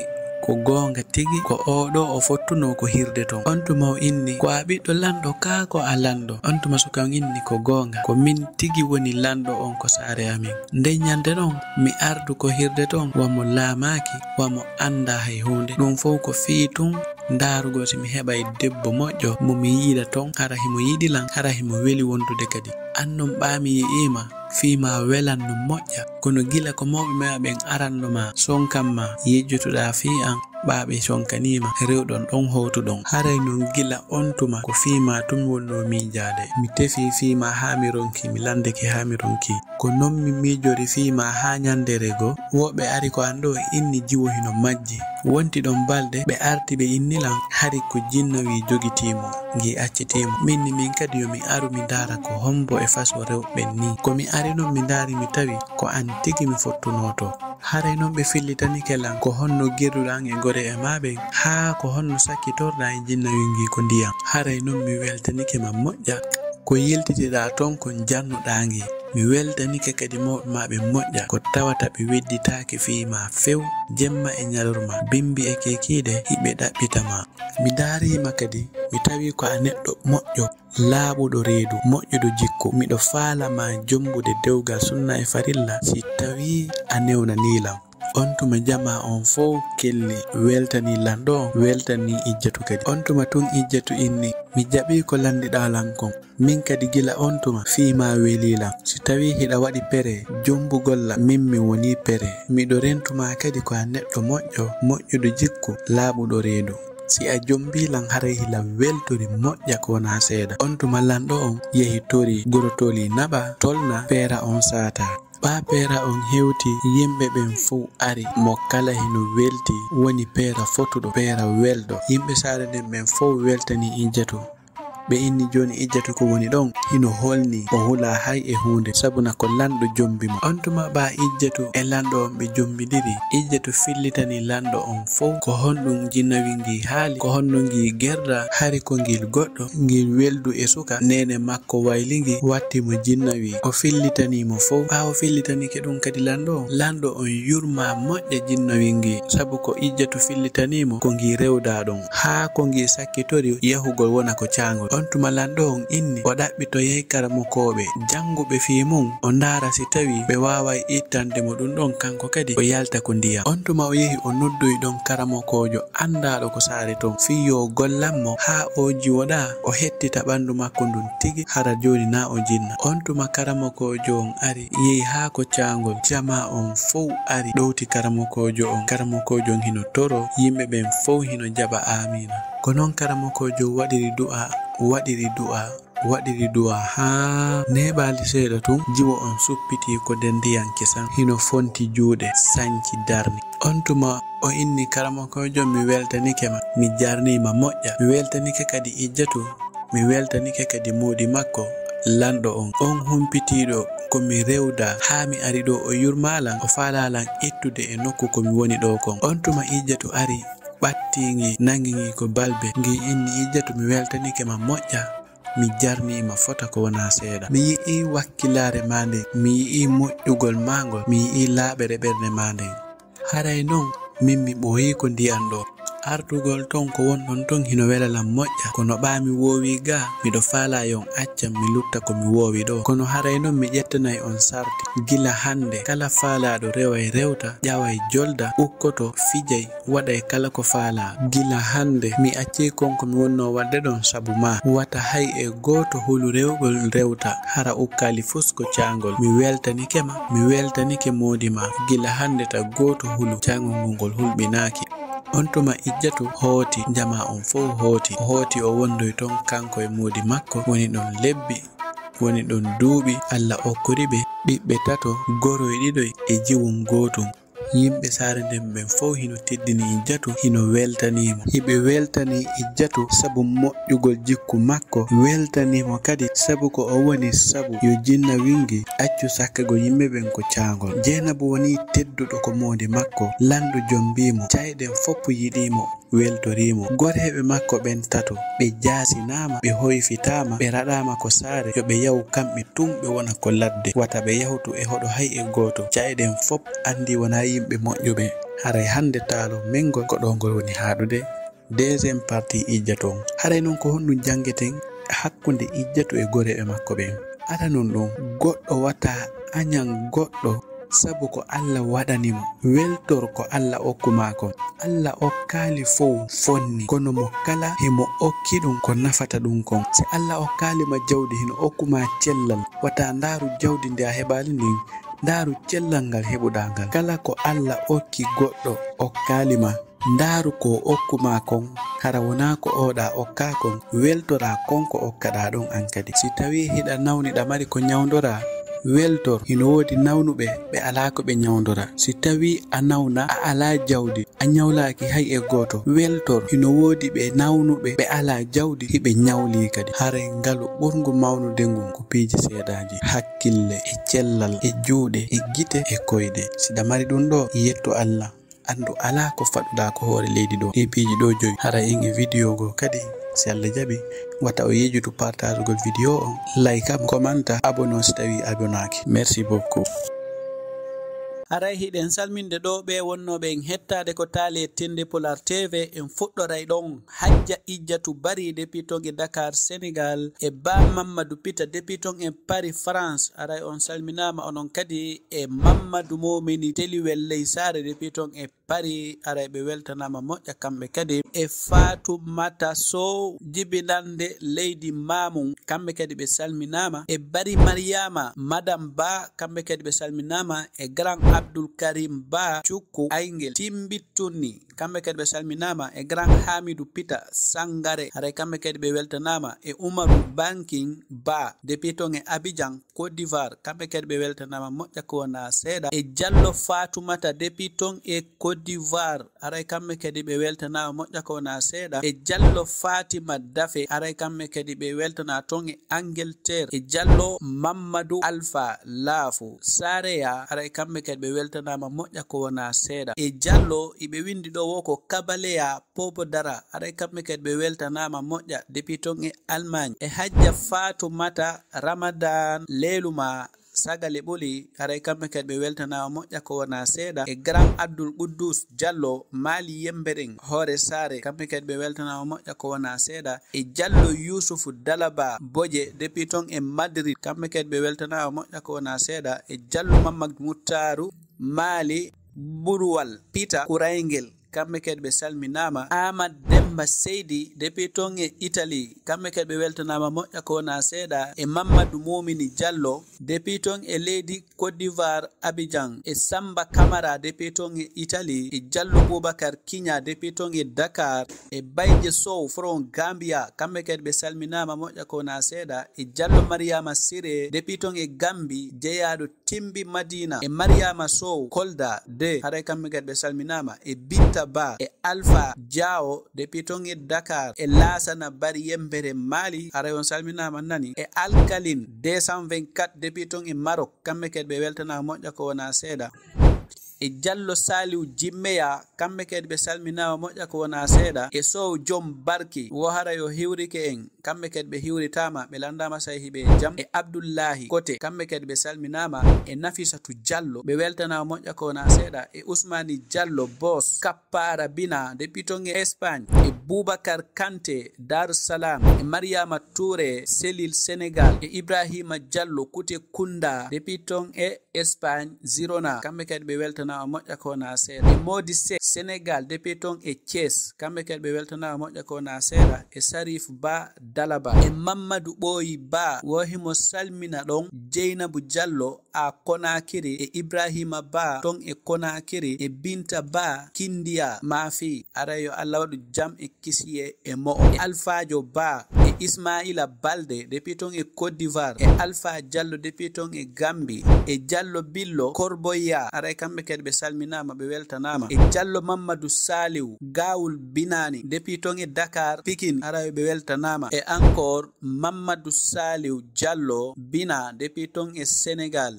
ko goonga tigi, ko oo ɗoo o fottunoo ko hirde ton. On tuma o inni, ko a ɓiɗɗo lanɗo kaa ko a lanɗo? On tuma suka on inni, ko goonga, ko min tigi woni lanɗo on ko saare amin. Nden ñande non, mi ardu ko hirde ton, wa mo laamaaki, wa mo anndaa hay huunde. Ɗum fow ko fii tun ndaarugol si mi heɓay debbo moƴƴo mo mi yiɗa ton, hara himo yiɗi lan, hara himo weli wondude kadi. An non ɓaa mi yi'ii ma, fii maa welan no moƴƴa, kono gila ko mawɓe maa ɓen aranno maa, sonkan maa, yejjotoɗaa fii an, ɓaa ɓe conkanii ma, rewɗon ɗon hootuɗon. Haray non gila on tuma ko fii maa tun mi wonnoo miijaade. Mi tefii fii maa haa mi ronki, mi lanndike haa mi ronki. Ko non mi miijori fii maa haa ñanndere goo, woɓɓe ari ko an ɗoo inni jiwo hino majji. Wonti ɗon balɗe, ɓe arti ɓe inni lan hari ko jinnawi jogitii mo, ngi accitii mo. Min ni min kadi yo mi aru mi ndaara ko hombo e faso rewɓe nii. Ko mi ari non mi ndaari mi tawi ko an tigi mi fottunoo to. Haray non ɓe fillitanike lan ko honno girduɗaa an e goree maa ɓen, haa ko honno sakkitorɗaa e jinnawi ngi ko ndiyam. Haray non mi weltanike ma moƴƴa. Ko yiltitiɗaa ton kon jannuɗaa ngi. Mi weltanike kadi mawɓe maa ɓen moƴƴa, ko tawata ɓe wedditaaki fii maa few, jemma e ñalorma, bimbi e kiikiiɗe, hiɓe ɗaɓɓita ma. Mi ndaariima kadi, mi tawi ko a neɗɗo moƴƴo, laaɓuɗo reedu, moƴƴuɗo jikku. Miɗo faala ma jombude dewgal sunna e farilla, si tawii a newnanii lan. On tuma jamaa on fow kelli, weltanii lanɗo on, weltanii Ijjatu kadi. On tuma tun Ijjatu inni, mi jaɓii ko lanndiɗaa lan kon. Min kadi gila on tuma fii maa welii lan. Si tawii hiɗa waɗi pere, jombugol lan, min mi wonii pere. Miɗo rentu ma kadi ko a neɗɗo moƴƴo, moƴƴuɗo jikku, laaɓuɗo reedu. Si a jombii lan haray hila weltori moƴƴa ko wonaa seeɗa. On tuma lanɗo on yehi tori gorotoli naɓa, tolna peera on saata. Ɓaa peera on hewti, yimɓe ɓen fow ari, mo kala hino welti, woni peera fotuɗo, peera welɗo. Yimɓe saare nden ɓen fow weltanii Ijjatu. Ɓe inni jooni Ijjatu ko woni ɗon, hino holni o hulaa hay e huunde, sabuna ko lanɗo jombi mo. On tuma ɓaa Ijjatu e lanɗo on ɓe jombidiri. Ijjatu fillitani lanɗo on fow ko honɗum jinnawi ngii haali, ko honno ngii gerda, hari ko ngil goɗɗo, ngil weldu e suka, neene makko wayli ngi, watti mo jinnawi. O fillitanii mo fow. Ɓaa o fillitanike ɗum kadi lanɗo on, lanɗo on yurmaa moƴƴa jinnawi ngii, sabu ko Ijjatu fillitanii mo ko ngii rewdaa ɗon, haa ko ngii sakkitori yahugol wona ko caangol. On tuma lanɗo on inni o ɗaɓɓitoyay karamokooɓe jannguɓe fii mun, o ndaara si tawii ɓe waaway ittande mo ɗum ɗon, kanko kadi o yalta ko ndiyam. On tuma o yehi o noddoyi ɗon karamokoojo anndaaɗo ko saare ton, fii yo gollan mo haa o jiwoɗaa, o hettita ɓanndu makko ndun tigi, hara jooni naa o jinna. On tuma karamokoojo on ari, yehi haa ko caangol, jamaa on fow ari ɗowti karamokoojo on. Karamokoojo on hino toro, yimɓe ɓen fow hino jaɓa aamiina. Ko non karamokoojo on waɗiri du'aa, waɗiri du'aa, waɗiri du'aa haa neeɓaali seeɗa tun, jiwo on suppitii ko nder ndiyan kesan, hino fonti juuɗe, sanci, darni. On tuma o inni karamokoojo on, mi weltanike ma, mi jarnii ma moƴƴa, mi weltanike kadi Ijjatu, mi weltanike kadi moodi makko, lanɗo on, on humpitiiɗo ko mi rewdaa haa mi ari ɗoo, o yurmaa lan, o faalaa lan ittude e nokku ko mi woni ɗoo kon. On tuma Ijjatu ari, ɓattii ngi, nangi ngi ko balbe, ngi inni, Ijjatu, mi weltanike ma moƴƴa, mi jarnii ma fota ko wonaa seeɗa. Mi yi'ii wakkilaare maa nden, mi yi'ii moƴƴugol maa ngol, mi yi'ii laaɓere ɓernde maa nden. Haray non, min mi ɓooyii ko ndiyan ɗoo. Artugol ton ko wonɗon ton hino wela lan moƴƴa, kono ɓaa mi woowii gaa, miɗo faalaa yo on accan mi lutta ko mi woowi ɗoo. Kono haray non mi ƴettanay on sarti. Gila hannde, kala faalaaɗo reway rewta, ƴaway jolda, ukkoto, fijay, waɗay kala ko faalaa. Gila hannde, mi accay kon ko mi wonnoo waɗde ɗon sabu maa. Wata hay e gooto hulu rewgol rewta, hara ukkaali fus ko caangol. Mi weltanike ma, mi weltanike moodi maa. Gila hannde ta gooto hulu, caangol ngol ngol hulɓinaaki. On tuma Ijjatu hooti, jamaa on fow hooti. O hooti o wondoy ton kanko e moodi makko, woni ɗon lebbi, woni ɗon duuɓi, Alla okkori ɓe ɓiɓɓe tato, goroy ɗiɗoy e jiwun gootun. Yimɓe saare nden ɓen fow hino teddini Ijjatu, hino weltanii mo. Hiɓe weltanii Ijjatu sabu moƴƴugol jikku makko, weltanii mo kadi sabu ko o woni sabu yo jinna wingi accu sakkagol yimɓe ɓen ko caangol. Jeynabu wonii tedduɗo ko moodi makko, lanɗo jombii mo. Ca'e ɗen fow yiɗii mo, weltorii mo. Goreeɓe makko ɓen tato, ɓe jaasinaama, ɓe hoyfitaama, ɓe raɗaama ko saare, yo ɓe yahu kamɓe tun, ɓe wona ko ladde. Wata ɓe yahu to e hoɗo hay e gooto. Ca'e ɗen fow anndii wonaa yimɓe moƴƴuɓe. Haray hannde taalo men ngol ko ɗoo ngol woni haaɗude. Deuxième partie Ijjatu on. Haray non ko honɗum janngeten hakkunde Ijjatu e goreeɓe makko ɓen? Aranun ɗum, goɗɗo wata añan goɗɗo sabu ko Alla waɗani mo. Weltor ko Alla okku maa kon. Alla okkaali fow fonni, kono mo kala himo okki ɗum ko nafata ɗum kon. Si Alla okkaali ma jawdi, hino okku ma cellal, wata ndaaru jawdi ndi a heɓaali ndin, ndaaru cellal ngal heɓuɗaa ngal. Kala ko Alla okki goɗɗo okkaali ma, ndaaru ko o okku maa kon, hara wonaa ko ooɗaa okkaa kon, weltoraa kon ko okkaɗaa ɗon an kadi. Si tawii hiɗa nawni ɗa mari ko ñawndoraa, weltor. Hino woodi nawnuɓe ɓe alaa ko ɓe ñawndora. Si tawii a nawna, a alaa jawdi, a ñawlaaki hay e gooto, weltor. Hino woodi ɓe nawnuɓe ɓe alaa jawdi, hiɓe ñawlii kadi. Haray ngalu ɓurngu mawnude ngun ko piiji seeɗaaji. Hakkille e cellal e juuɗe e gite e koyɗe. Si ɗa mari ɗum ɗoo, yettu Alla. Anndu alaa ko faɗɗuɗaa ko hoore leydi ɗoo. Ɗii piiji ɗoo joyi. Hara en e video goo kadi, si Alla jaɓi, wata o yejutu partagegol video on, like am, commenta, abonne si tawii abonaaki. Merci beaucoup. Haray hiɗen salminde ɗoo ɓee wonnooɓe en hettaade ko taali e Tende Pulaar T V. En fuɗɗoray ɗon. Hajja Ijjatu Bari, depuis ton e Dakar, Sénégal, e Ba Mamadou Pita, depuis ton e Paris, France. Haray on salminaama, onon kadi e Mamadou Momini Teliwel ley Saare, depuis ton e Paris. Haray ɓe weltanaama moƴƴa kamɓe kadi. E Fatoumata Sow, jibinannde leydi Mamum, kamɓe kadi ɓe salminaama. E Bari Mariama, Madame Ba, kamɓe kadi ɓe salminaama. E Grand Abdul Karim Ba Cukku Ayngel, Timbittunni, kamɓe kadi ɓe salminaama, e Grand Hamidou Pita Sangare, haray kamɓe kadi ɓe weltanaama, e Umaru Banking Ba, depuis toon e Abidjan, Côte d'Ivoire, kamɓe kadi ɓe weltanaama moƴƴa ko wonaa seeɗa, e Jallo Faatumata depuis toon e Côte d'Ivoire, haray kamɓe kadi ɓe weltanaama moƴƴa ko wonaa seeɗa, e Jallo Faatima Dafe, haray kamɓe kadi ɓe weltanaa toon e Angleterre, e Jallo Mammadu Alfa Laafu Sareya, haray kamɓe kadi ɓe weltanaama moƴƴa ko wonaa seeɗa, e Jallo iɓe winndi ɗo wo ko Kabaleya Popo Dara, haray kamɓe kadi ɓe weltanaama moƴƴa depuis toon e Allemagne, e Hajja Faatumata Ramadan Leeluma Sagale Ɓoli, haray kamɓe kadi ɓe weltanaama moƴƴa ko wonaa seeɗa, e Grand Abdul Quddus Jallo Maali Yembeɗen Hoore Saare, kamɓe kadi ɓe weltanaama moƴƴa ko wonaa seeɗa, e Jallo Yuusufu Dalaba Boje depuis toon e Madrid, kamɓe kadi ɓe weltanaama moƴƴa ko wonaa seeɗa, e Jallo Mammadu Muttaaru Maali Buruwal Pita Kurayngel, kamɓe kadi ɓe salminaama. Aamadu Demmba Seydi depuis toon e Italie, kamɓe kadi ɓe weltanaama moƴƴa ko wonaa seeɗa, e Mammadu Muumini Jallo depuis toon e leydi Côte d'Ivoire, Abidjan, e Samba Kamara depuis toon e Italie, e Jallo Boubacar Kiña depuis toon e Dakar, e Bayje Sow from Gambia, kamɓe kadi ɓe salminaama moƴƴa ko wonaa seeɗa, e Jallo Mariama Siré depuis toon e Gambie, jeyaaɗo Timbi Madina, e Mariama Sow Kolda deux, haray kamɓe kadi ɓe salminaama, e Binta Ba, e Alpha Diawo depuis toon e Dakar, e Laasana Bari Yembere Mali, haray on salminaama nani, e Alkalin deux cent vingt-quatre depuis toon e Maroc, kamɓe kadi ɓe weltanaama moƴƴa ko wonaa seeɗa. E Jallo Saliw Jimmeya, kamɓe kadi ɓe salminaama moƴƴa ko wonaa seeɗa, e Sow Joom Barki, wo haray o hiwrike en, kamɓe kadi ɓe hiwritaama, ɓe lanndaama say hiɓe e jam, e Abdullahi Kote, kamɓe kadi ɓe salminaama, e Nafisatu Jallo, ɓe weltanaama moƴƴa ko wonaa seeɗa, e Usmani Jallo Boss Kappaara Bina depuis toon e Espagne, e Boubacar Kanté Dar Salam, e Mariama Touré Selil Sénégal, e Ibrahima Jallo Kute Kunda depuis toon e Espagne, Girona, kamɓe kadi ɓe weltanaama moƴƴa ko wonaa seeɗa. E Mody Seck, Sénégal, depuis toon e Thiès, kamɓe kadi ɓe weltanaama moƴƴa ko wonaa seeɗa. E Sarif Ba Dalaba, e Mammadu Ɓooyi Ba, wo himo salmina ɗon Jeynabu Jallo a Konakiri, e Ibrahima Ba toon e Konakiri, e Binta Ba Kindiya Maafi. Aray yo Allah waɗu jam e kisiyee e mo'o, e Alfaajo Ba, e Ismaila Balde depuis toon e Côte d'Ivoire, e Alpha Jallo depuis toon e Gambie, e Jallo Billo Korboya, haray kamɓe kadi ɓe salminaama, ɓe weltanaama, e Jallo Mammadu Saliw Gawul Binani depuis toon e Dakar, Pikine, haray ɓe weltanaama, e encore Mammadu Saliw Jallo Bina depuis toon e Sénégal.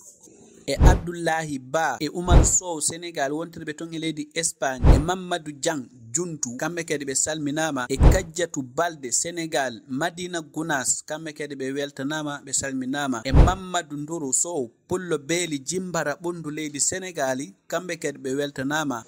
E Abdullahi Ba, e Umaru Sow Sénégal, wontirɓe toon e leydi Espagne, e Mammadu Jang Juntu, kamɓe kadi ɓe salminaama, e Kajjatu Balde Sénégal, Madina Gunas, kamɓe kadi ɓe weltanaama, ɓe salminaama, e Mammadu Nduru Sow, Pullo Beeli Jimbara Ɓunndu leydi Senegaali, kamɓe kadi ɓe weltanaama,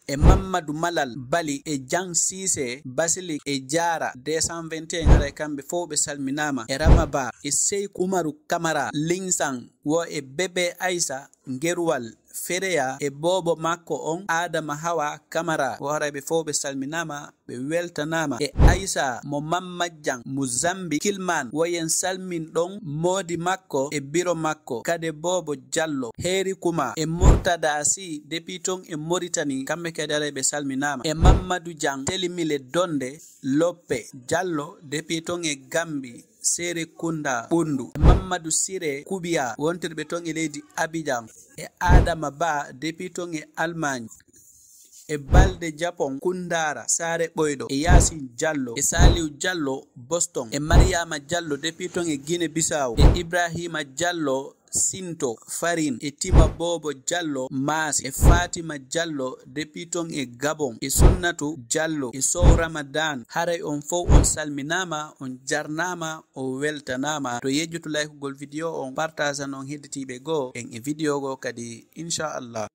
e Mammadu Malal Bali, e Jang Siise Basilik, e Jaara deux cent vingt et un, haray kamɓe fof ɓe salminaama, e Rama Ba, e Seyku Umaru Kamara Linsang, wo e Bebe Aysa Ngeruwal Fereya, e boobo makko on Adama Hawa Kamara, wo haray ɓe fof ɓe salminaama, ɓe weltanaama, e Aysa mo Mammajjan mo Zambi Kilman, wo yen salmin ɗon moodi makko e biro makko, kade boobo Jallo Heeri Kuma, e Murtada Si depuis toon e Moritani, kamɓe kadi haray ɓe salminaama, e Mammadu Jan Telimile Donde Loppe Jallo depuis toon e Gambi, Serekunda Ɓunndu, e Mammadu Sire Kubiya wontirɓe toon e leydi Abijan, e Adama Ba depuis toon e Almaañ, e Balde Japon Kundara Saare Ɓoyɗo, e Yaasin Jallo, e Saliw Jallo Boston, e Mariyama Jallo depuis toon e Gine Bisaw, e Ibrahima Jallo Sinto Farin, e Tima Boobo Jallo Maasi, e Fatima Jallo depuis toon e Gabon, e Sunnatu Jallo, e Sow Ramadan. Haray on fow on salminaama, on jarnaama, on weltanaama. To yejjutu laykugol video on, partasan on hedditiiɓe goo en e video goo kadi, inchallah.